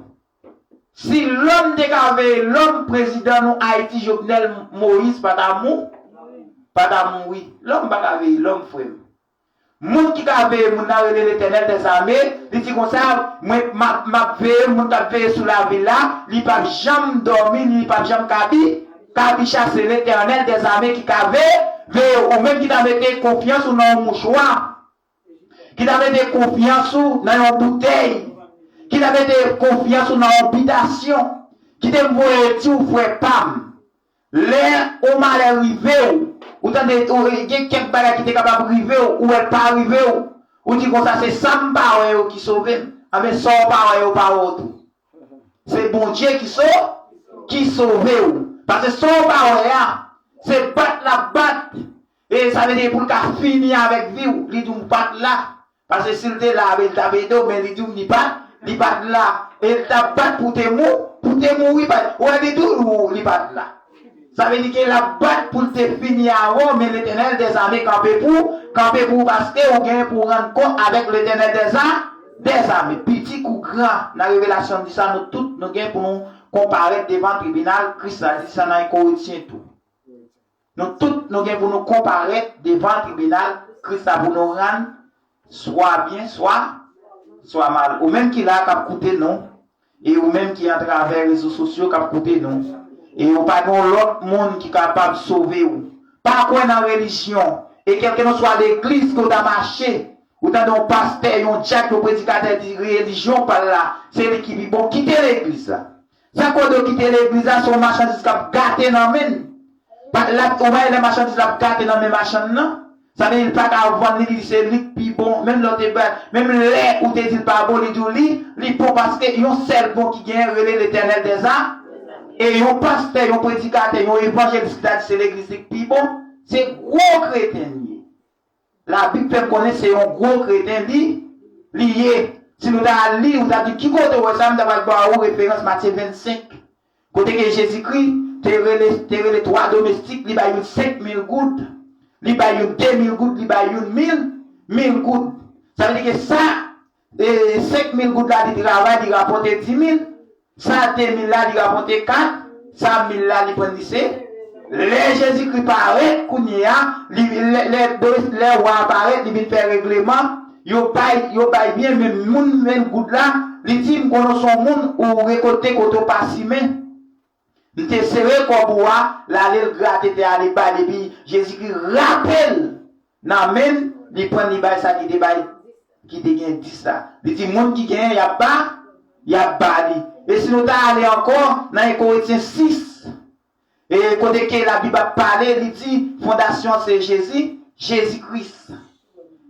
Si lòm te ka veye lòm, prezidan nou Ayiti, Jovenel Moïse, pa ta mou-, pa ta mouri. Lòm pa ka veye lòm, frè m. Moun ki ka veye moun nan rele Letènèl dèzame, li di konsa, mwen, m ap, m ap veye moun k ap veye sou lavil la, li p ap janm dòmi, li p ap janm kabi, kabicha, se Letènèl dèzame ki ka veye, veye ou menm ki ta mete konfyans ou nan yon mouchwa, ki ta mete konfyans ou nan yon boutèy, ki ta mete konfyans ou nan yon bitasyon, ki te voye di w, frè pa m, lè yon malè rive w, ou tande, ou, gen kèk bagay ki te kapab rive w, ou wè l pa rive w, ou di konsa, se sa m pa wè yo ki sove m. Anben, sa w pa wè yo pa wè w tou. Se Bondye ki so-, ki sove w. Paske sa w pa wè a, se bat l ap bat. E sa vle di pou l ka fini avèk vi w, li di w bat la. Paske si l te la, li t ap ede w, men li di w li pa, li pa t la. E l t ap bat pou te mou-, pou te mouri, pa, ou wè li di w li pa t la. Sa vle di ke l ap bat pou l te fini avè w, men Letènèl dèzame kanpe pou, kanpe pou ou, paske ou gen pou rann kont avèk Letènèl dèza-, dèzame. Piti kou gran, nan revelasyon di sa, nou tout, nou gen pou nou konparèt devan tribinal Kris la, di sa nan Korentyen tou. Nou tout, nou gen pou nou konparèt devan tribinal Kris la pou nou rann swa byen, swa, swa mal. Ou menm ki la k ap koute nou, e ou menm ki atravè rezo sosyo k ap koute nou, e ou pa gen yon lòt moun ki kapab sove w. Pa kwè nan relijyon, e kèlkeswa legliz ke w ta mache, ou tande yon pastè, yon dyak, yon predikatè di relijyon pa l la, se li ki pi bon, kite legliz la. Sa kote w kite legliz la, se yon machandiz k ap gate nan men l. Pa, l ap, ou pa wè lè machandiz la ap gate nan men machann nan? Sa vle di l pa ka vann li, li di se li k pi bon. Menm lè w te ba, menm lè ou te di l pa bon, li di w li, li bon paske yon sèl bon ki genyen rele Letènèl dèza-, e yon pastè, yon predikatè, yon evanjelis ki ta di se legliz li k pi bon, se gwo kreten li ye. Labib fè m konnen se yon gwo kreten li, li ye. Si nou ta al li, ou ta di, ki kote w wè sa? M ta pral ba ou referans Matye vennsenk, kote ke Jezikri te rele, te rele twa domestik, li bay youn senk mil goud, li bay youn de mil goud, li bay youn mil, mil goud. Sa vle di ke sa, e, senk mil goud la, li travay, li rapòte di mil. Sa de mil la, li rapòte kat, sa mil la, li pran li se. Lè Jezikri parèt kounye a, li, lè, lè, lè wa a parèt, li vin fè regleman, yo bay, yo bay byen, men moun mil goud la, li di, m konnen w se yon moun, ou rekòlte kote w pa simen. M te sere kòb ou a, l ale l grate tè a, li bay, epi Jezikri rape l nan men l, li pran li bay sa ki te bay, ki te gen dis la. Li di, moun ki genyen, y ap ba, y ap ba li. E si nou ta ale ankò, nan en Korentyen sis, e kote ke Labib ap pale, li di, fondasyon an se Jezi, Jezi Kris.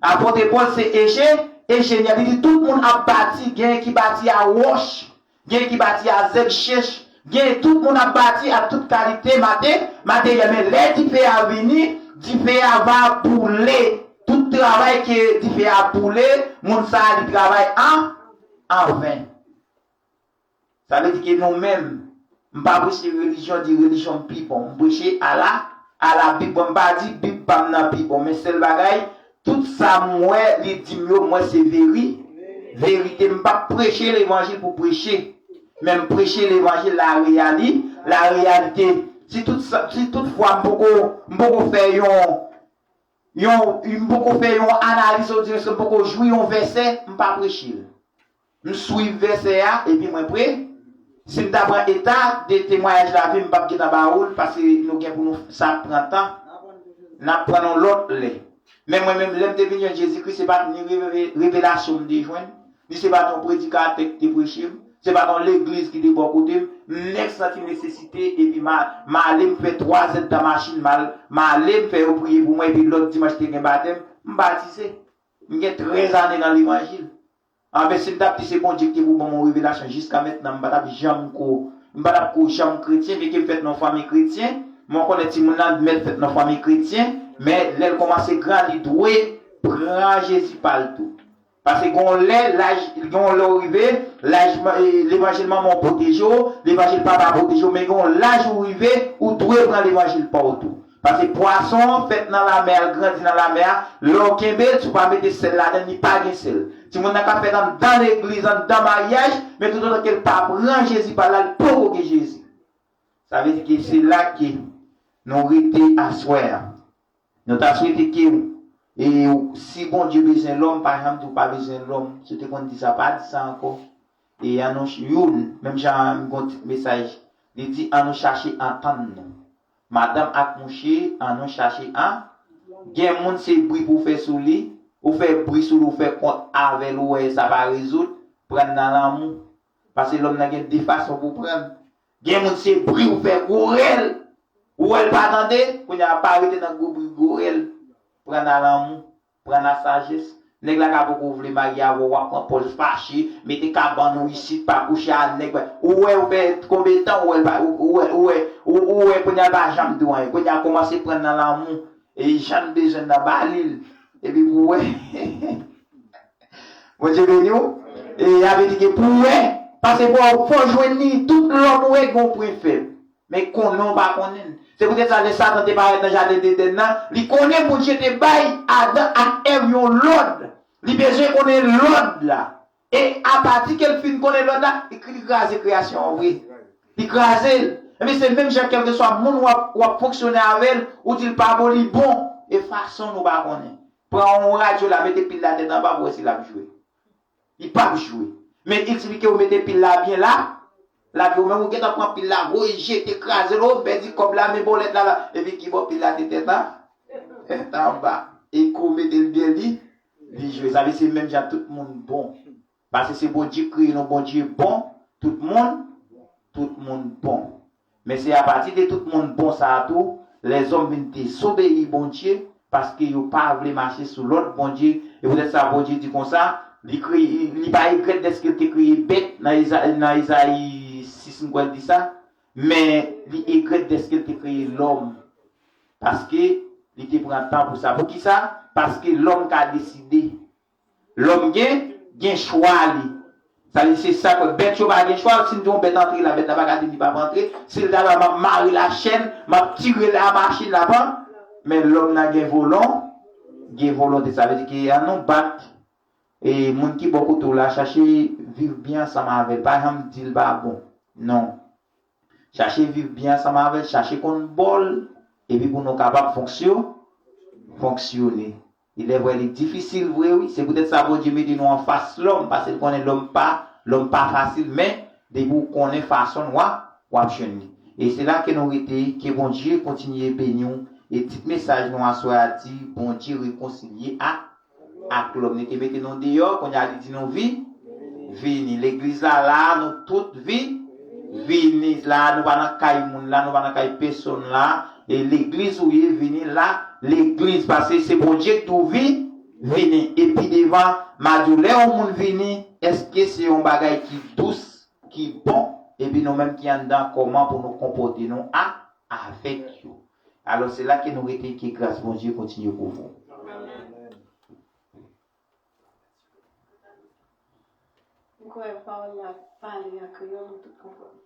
Apot Pòl se enje-, enjenyè. Li di, tout moun ap bati, genyen ki bati a wòch, gen ki bati a zèb chèch, gen tout moun ap bati ak tout kalite mate-, materyèl. Men lè dife a vini, dife a va boule. Tout travay ke dife a boule, moun sa a li travay an, an ven. Sa vle di ke nou menm, m pa preche relijyon, di relijyon m pi bon. M preche a la, a la Bib. Bon, m pa di Bib pa m nan pi bon, men sèl bagay, tout sa m wè, li di m yo, m wè se veri-, verite. M p ap preche levanjil pou preche. Men m preche levanjil, la reyali, la reyalite. Si tout sa, si tout fwa m poko, m poko fè yon, yon, m poko fè yon analiz, ou di m poko jwi yon vèsè, m pa preche l. M swiv vèsè a, epi mwen pre. Si m ta pran eta de temwayaj lavi m, m p ap gentan ba ou l, paske nou gen pou nou sa pran tan. N ap pran yon lòt lè. Men mwen menm, lè m te vin jwenn Jezikri, se pa t ni reve-, revelasyon m te jwenn, ni se pa t yon predikatè ki te preche m, se pa t yon legliz ki te bò kote m. M nèk santi nesesite, epi m a-, m ale, m fè twa zèdtan machin, m al, m ale, m fè yo priye pou mwen, epi lòt dimanch te gen batèm, m batize. M gen trèz ane nan levanjil. Anben, si m t ap di se Bondye ki te pou ban m yon revelasyon jiska mentnan, m pa t ap janm ko, m pa t ap ko janm kretyen, byenke m fèt nan yon fanmi kretyen, men w konnen timoun nan mèt fèt nan fanmi kretyen, men lè l kòmanse gran, li dwe pran Jezi pa l tou. Paske gen yon lè, laj, gen yon lè w rive, laj, eh, levanjil manman w pwoteje w, levanjil papa pwoteje w, men gen yon laj ou rive, ou dwe pran levanjil pa w tou. Paske pwason an fèt nan lamè a, l grandi nan lamè a, lè w kenbe l, si w pa mete sèl ladan l, li pa gen sèl. Timoun nan ka fèt anndan legliz, anndan maryaj, men toutotan ke l pa pran Jezi pa l la, l poko gen Jezi. Sa vle di ke se la ke nou rete aswè a. Nou ta swete ke, e, si Bondye bezwen lòm, pa janm di w pa bezwen lòm. Si w te konn di sa, pa di sa ankò. E ann nou ch-, youn, menm jan m gon ti mesaj, li di, ann nou chache antann nou. Madanm ak mouche, ann nou chache an. Gen moun se bri pou w fè sou li, ou fè bri sou li, ou fè kont avè l, ou wè sa pa rezoud, pran l nan lanmou. Paske lòm nan gen de fason pou pran l. Gen moun se bri ou fè gwo rèl, ou wè l pa tande, kounye a pa rete nan gwo bri gwo rèl, pran nan lanmou. Pran nan sajès. Nèg la ka poko vle marye avè w, w ap pran pòz fache, mete kabann ou isit, pa kouche a nèg. Ou wè, ou fè konbyen tan, ou wè, l pa, ou, ou wè, ou wè, ou, ou wè, kounye a l pa janm di w anyen. Kounye a kòmanse pran nan lanmou. E jan l bezwen nan ba li l. Epi pou wè. Bondye beni w. E a vle di ke pou wè. Paske fò, fò jwenn li, tout lòm ou wè gon pwen fèb. Men konnen w pa konnen l. Se poutèt sa, lè Satan te parèt nan jaden Edenn nan, li konnen Bondye te bay Adan ak Èv yon lòd. Li bezwen konnen lòd la. E apati ke l fin konnen lòd la, li kri-, li kraze kreyasyon an vre. Li kraze l. Ebyen, se menm jan, kèlkeswa moun w ap, w ap fonksyone avè l, ou di l pa bon, li bon. E fason nou pa konnen. Pran yon radyo la, mete pil la tèt anba pou w wè si l ap jwe. Li p ap jwe. Men eksplike w mete pil la byen la. L ap jwe, ou menm ou gentan pran pil la, voye jete, kraze l, ou pèdi kòb la, men bòlèt la la. Epi ki bò pil la te tèt an, tèt anba. E kou mete l byen li, li jwe. Sa vle se menm jan tout moun bon. Paske se Bondye kreye nou, Bondye bon, tout moun, tout moun bon. Men se apati de tout moun bon sa a tou, lèzòm vin dezobeyi Bondye, paske yo pa vle mache sou lòd Bondye. E poutèt sa, Bondye di konsa, li kreye, li pa egrèt dèske l te kreye bèt, nan Eza-, nan Ezayi sis, m kwè l di sa, men li egrèt dèske l te kreye lòm. Paske li te pran tan pou sa. Poukisa? Paske lòm ka deside. Lòm gen, gen chwa li. Sa vle di se sa ke bèt yo pa gen chwa, si m di yon bèt antre la, bèt la pa ka di li p ap antre. Si l ta la, m ap mare l a chèn, m ap tire l a machin la, pa. Men lòm nan gen volon, gen volonte. Sa vle di ke ann nou bat, e moun ki bò kote w la, chache viv byen ansanm avè l. Pa janm di l pa bon. Non. Chache viv byen ansanm avè l, chache konn bò l, epi pou nou kapab fonksyo-, fonksyone. Il est vrai, li difisil vre, wi. Se poutèt sa Bondye mete nou anfas lòm, paske l konnen lòm pa, lòm pa fasil, men depi w konnen fason l, w a, w ap jwenn li. E se la ke nou rete, ke Bondye kontinye beni w. E tit mesaj nou aswè a di, Bondye rekonsilye ak ak lòm. Li te mete nou deyò, kounye a li di nou vi-, vini. Legliz la la, nou tout vi-, vini. La, nou pa nan kay moun la, nou pa nan kay pèsonn la. E legliz ou ye, vini la, legliz. Paske se Bondye ki di w vi-, vini. Epi devan, m a di w, lè yon moun vini, èske se yon bagay ki dous, ki bon? Epi nou menm ki anndan, kòman pou nou konpòte nou a, avèk yo? Alò, se la ke nou rete, ke gras Bondye kontinye kouvri w. M kwè pawòl la pale an kreyòl, nou tout konprann.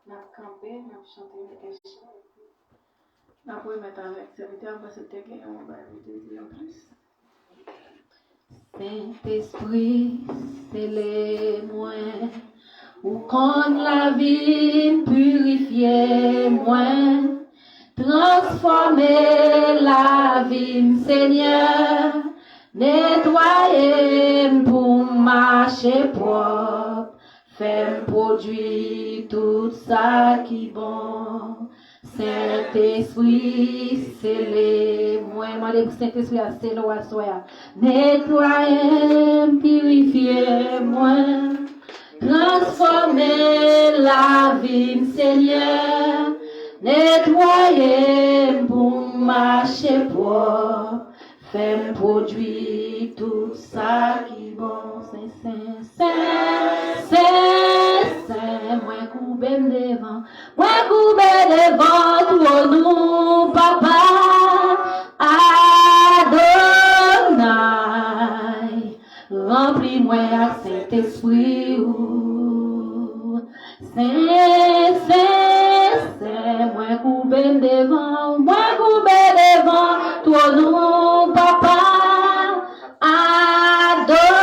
N ap kanpe, n ap chante yon kèsyon, epi n ap remèt avèk sèvitè a, m panse l te gen yon bagay pou te di anplis. Sentespri, sele mwen, Ou konn lavi m, pirifye mwen, transfòme lavi m, Senyè. Netwaye m pou m mache pwòp, fè m pwodui tout sa ki bon. Sentespri, sele mwen. Mande pou Sentespri a sele w aswè a. Netwaye m, pirifye mwen, transfòme lavi m, Senyè. Netwaye m pou m mache pwòp, fè m pwodui tout sa ki bon. Sen, sen, sen, sen, sen, mwen koube m devan, mwen koube devan twòn ou, Papa Adonay. Ranpli mwen ak Sentespri ou. Sen, sen, sen, mwen koube m devan, mwen koube devan twòn ou, Papa Adonay.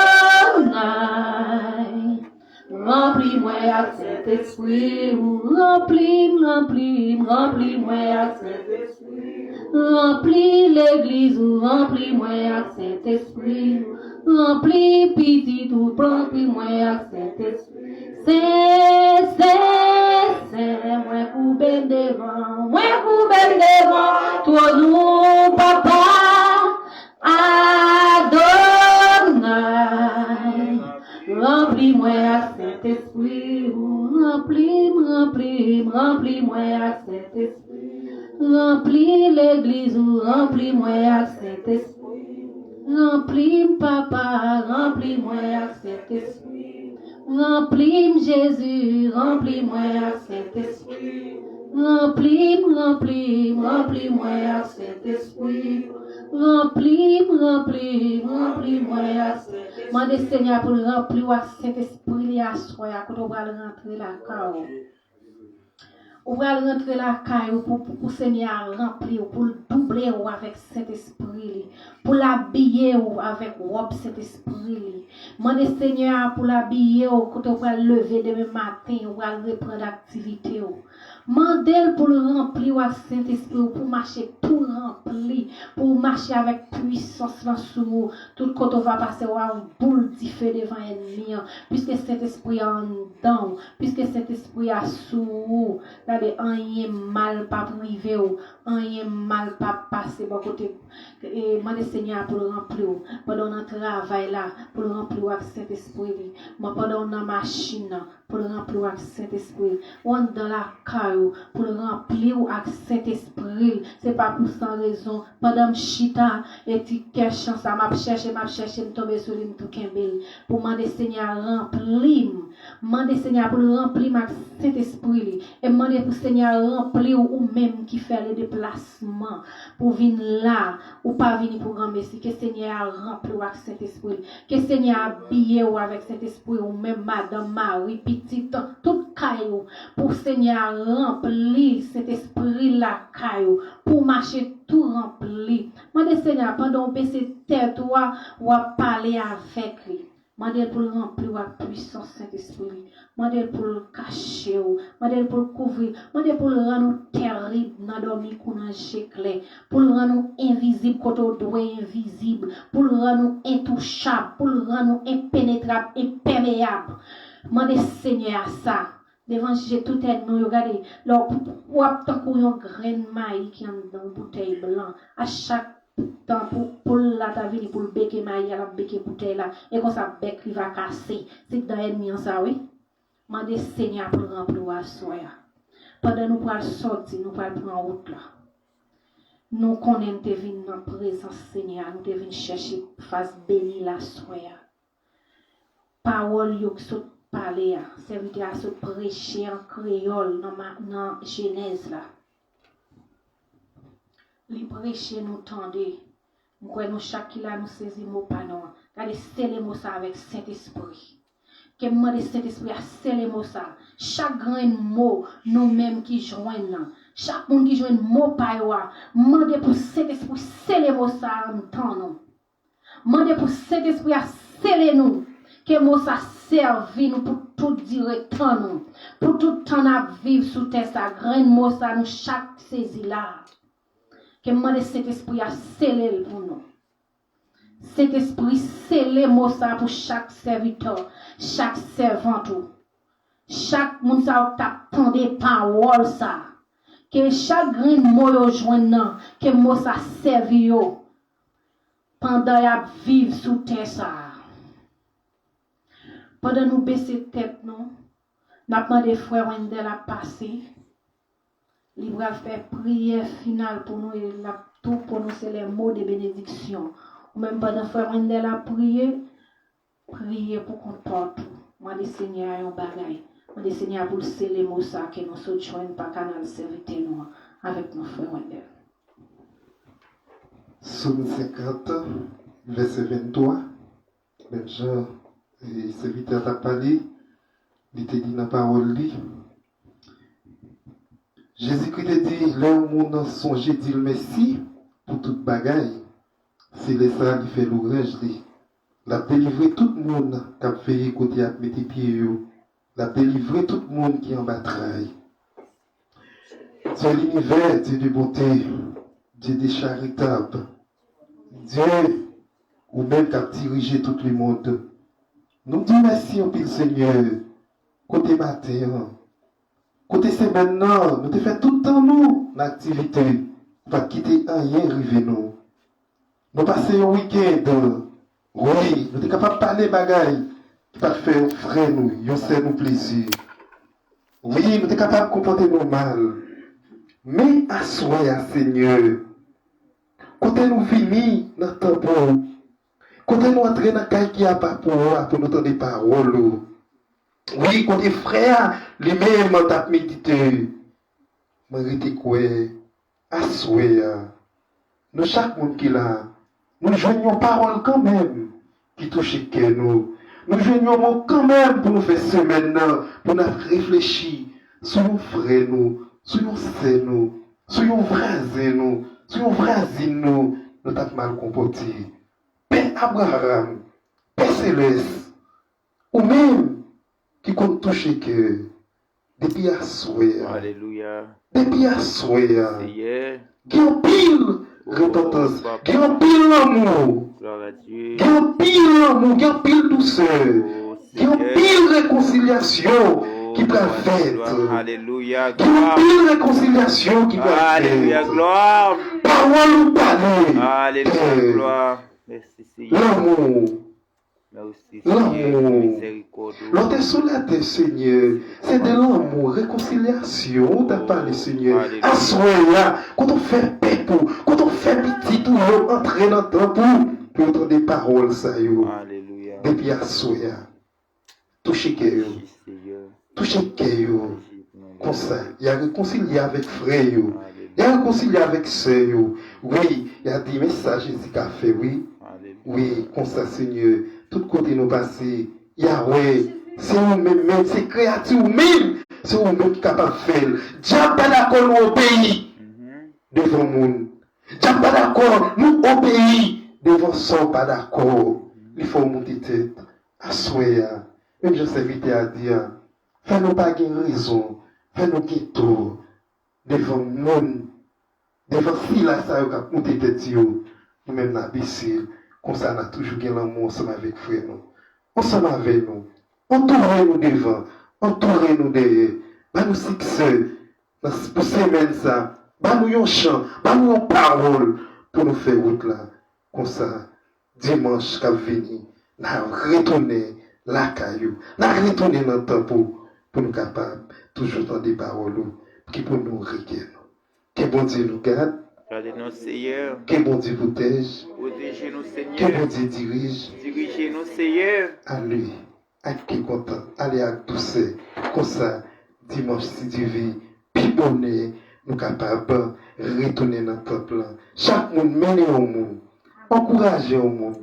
Ranpli mwen ak Sentespri ou, ranpli m, ranpli m, ranpli mwen ak Sentespri ou. Ranpli legliz ou, ranpli mwen ak Sentespri ou. Ranpli pitit ou, ranpli mwen ak Sentespri. Sen, sen, sen, mwen koube m devan, mwen koube m devan twòn ou, Papa Adonay. Ranpli mwen ak Sentespri ou, ranpli m, ranpli m, ranpli mwen ak Sentespri. Ranpli legliz ou, ranpli mwen ak Sentespri. Ranpli m, Papa, ranpli mwen ak Sentespri. Ranpli m, Jezi, ranpli mwen ak Sentespri. Ranpli m, ranpli m, ranpli mwen ak Sentespri. Ranpli m, ranpli m, ranpli mwen ak Sentespri. Mande Senyè a pou l ranpli w ak Sentespri li aswè a, kote w pral rantre lakay ou. Ou pral rantre lakay ou pou, pou, pou Senyè a ranpli w, pou l double w avèk Sentespri li, pou l abiye w avèk wòb Sentespri li. Mande Senyè a pou l abiye w kote w pral leve demen maten, ou pral reprann aktivite w. Mande l pou l ranpli w ak Sentespri w, pou w mache tou ranpli, pou w mache avèk pwisans lan sou ou. Tout kote w va pase, w a yon boul dife devan ènmi an. Piske Sentespri a anndan w, piske Sentespri a sou ou, gade, anyen mal p ap rive w, anyen mal p ap pase bò kote. E, mande Senyè a pou l ranpli w. Pandan w nan travay la, pou l ranpli w ak Sentespri li. Mwen, pandan w nan machin nan, pou l ranpli w ak Sentespri l. Ou anndan lakay ou, pou l ranpli w ak Sentespri l. Se pa pou san rezon. Pandan m chita, e ti kè chan sa, m ap chèche, m ap chèche, m tonbe sou li, m tou kenbe l. Pou mande Senyè a ranpli m. Mande Senyè a pou l ranpli m ak Sentespri li. E mande pou Senyè a ranpli w, ou menm ki fè le deplasman pou vin la. Ou pa vini pou granmesi. Ke Senyè a ranpli w ak Sentespri li. Ke Senyè a abiye w avèk Sentespri, ou menm, madanm, mari, pitit, tout kay ou. Pou Senyè a ranpli Sentespri lakay ou. Pou w mache tou ranpli. Mande Senyè a, pandan w bese tèt ou a, w ap pale avèk li. Mande l pou l ranpli w ak pwisans Sentespri li. Mande l pou l kache w. Mande l pou l kouvri w. Mande pou l rann ou tèrib nan dòmi kou nan je klè. Pou l rann ou envizib kote w dwe envizib. Pou l rann ou entouchab. Pou l rann ou enpenetrab, enpèmeyab. Mande Senyè a sa. Devan je tout ènmi w yo, gade. Lè w, w ap tankou yon grenn mayi ki anndan yon boutèy blan. A chak tan pou, pou l la ta vini pou l beke mayi a, l ap beke boutèy la. E konsa, bèk li va kase. Se dan ènmi an sa, wi. Mande Senyè a pou l ranpli w aswè a. Pandan nou pral sòti, nou pral pran wout la. Nou konnen n te vin nan prezans Senyè a, nou te vin chèche fas beni l aswè a. Pawòl yo k sot pale a, sèvitè a sot preche an kreyòl nan ma-, nan Jenèz la. Li preche, nou tande. M kwè nou chak ki la, nou sezi mo pa nou an. Gade, sele mo sa avèk Sentespri. Ke m mande Sentespri a sele mo sa. Chak grenn mo nou menm ki jwenn nan. Chak moun ki jwenn mo pa yo a, mande pou Sentespri sele mo sa anndan nou. Mande pou Sentespri a sele nou. Ke mo sa sèvi nou pou tout dire tan nou, pou tout tan n ap viv sou tè sa, grenn mo sa nou chak sezi la. Ke m mande Sentespri a sele l pou nou. Sentespri, sele mo sa pou chak sèvitè, chak sèvant ou. Chak moun sa yo k t ap tande pawòl sa. Ke chak grenn mo yo jwenn nan, ke mo sa sèvi yo pandan y ap viv sou tè sa. Pandan nou bese tèt nou, n ap mande frè Wendell ap pase. Li pral fè priyè final pou nou e l ap tou pwononse les mots de bénédiction. Ou menm pandan frè Wendell ap priye, priye pou kont pa w tou. Mande Senyè a yon bagay. Mande Senyè a pou l sele mo sa ke nou sot jwenn pa kanal sèvitè nou an avèk nou frè Wendell. Sòm senkant, vèsè venntwa. Menm jan, e, sèvitè a t ap pale, li te di nan pawòl li, Jezikri te di, lè yon moun sonje di l mèsi pou tout bagay, se lè sa a li fè lwanj li. L ap delivre tout moun k ap veye kote y ap mete pye yo. L ap delivre tout moun ki anba tray. Dieu l'univers, Dieu de bonté, Dieu de charitab, Dieu, ou menm k ap dirije tout lemonn. Nou di mèsi anpil, Senyè. Kote maten an, kote semèn nan, nou te fè tout tan nou nan aktivite, ou pa t kite anyen rive nou. Nou pase yon wikenn, wi, nou te kapab pale bagay ki pa t fè yon frè nou, yon sè nou plezi. Wi, nou te kapab konpòte nou mal. Men aswè a, Senyè, kote nou vini nan tanp ou, kote nou antre nan kay ki apa pou ou a, pou nou tande pawòl ou. Wi, kote frè a, li menm, t ap medite. Mwen rete kwè, aswè a, nou chak moun ki la, nou jwenn yon pawòl kanmenm ki touche kè nou. Nou jwenn yon mo kanmenm pou nou fè semèn nan, pou n ap reflechi sou yon frè nou, sou yon sè nou, sou yon vwazen nou, sou yon vwazin nou, nou t ap mal konpòte. Pè Abraram, Pè Selès, ou menm ki konn touche kè, depi aswè a, Alelouya. Depi aswè a, Seyè. Gen anpil repantans, gen anpil lanmou, gen anpil lanmou, gen anpil dousè, gen anpil rekonsilyasyon ki pral fèt. Alelouya. Gen anpil rekonsilyasyon ki pral fèt. Alelouya, glwa. Pawòl ou pale, Alelouya, glwa. Mèsi, Seyè. Lanmou. Mèsi, Seyè, pou mizèrikòd ou. Lè w te sou latè, Senyè, se de lanmou, rekonsilyasyon ou t ap pale, Senyè. Alelouya. Aswè a, kote w fè pèp ou, kote w fè pitit ou yo antre nan tanp ou, pou yo tande pawòl sa yo. Alelouya. Depi aswè a, touche kè yo. Touche kè yo. Konsa, y a rekonsilye avèk frè yo. Y a rekonsilye avèk sè yo. Wi, y a di, men sa Jezi ka fè, wi. Wi, konsa, Senyè, tout kote nou pase, y a wè, se ou menm, menm, se kreyati ou menm, se ou menm ki kapab fè l. Dyab pa dakò nou obeyi devan moun. Dyab pa dakò nou obeyi devan sa w pa dakò. Li fè w moute tèt. Aswè a, menm jan sèvitè a di a, fè nou pa gen rezon, fè nou gen tò devan moun, devan sila sa yo k ap moute tèt yo, nou menm n a bese l. Konsa n a toujou gen lanmou ansanm avèk frè nou, ansanm avè nou. Antoure nou devan, antoure nou dèyè. Ba nou siksè nan, pou semèn sa. Ba nou yon chan, ba nou yon pawòl pou nou fè wout la. Konsa, dimanch k ap vini, n a retounen lakay ou, n a retounen nan tanp ou, pou nou kapab toujou tande pawòl ou ki pou nouri kè nou. Ke Bondye nou gad. Gade nou, Seyè. Ke Bondye pwotèj. Pwoteje nou, Senyè. Ke Bondye dirije. Dirije nou, Seyè. Ale ak kè kontan, ale ak dousè. Konsa, dimanch, si Dye vle, pi bonè, nou kapab retounen nan tanp lan. Chak moun mennen yon moun. Ankouraje yon moun.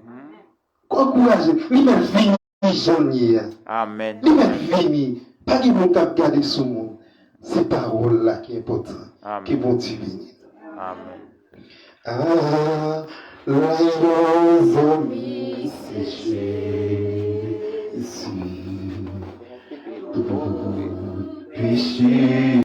Ankouraje. Li mèt vini jan l ye a. Amèn. Li mèt vini. Pa gen moun k ap gade sou moun. Se pawòl la ki enpòtan. Amèn. Ke Bondye beni nou. Amèn. Ah, la yon zanmi, se Jezi. Isi.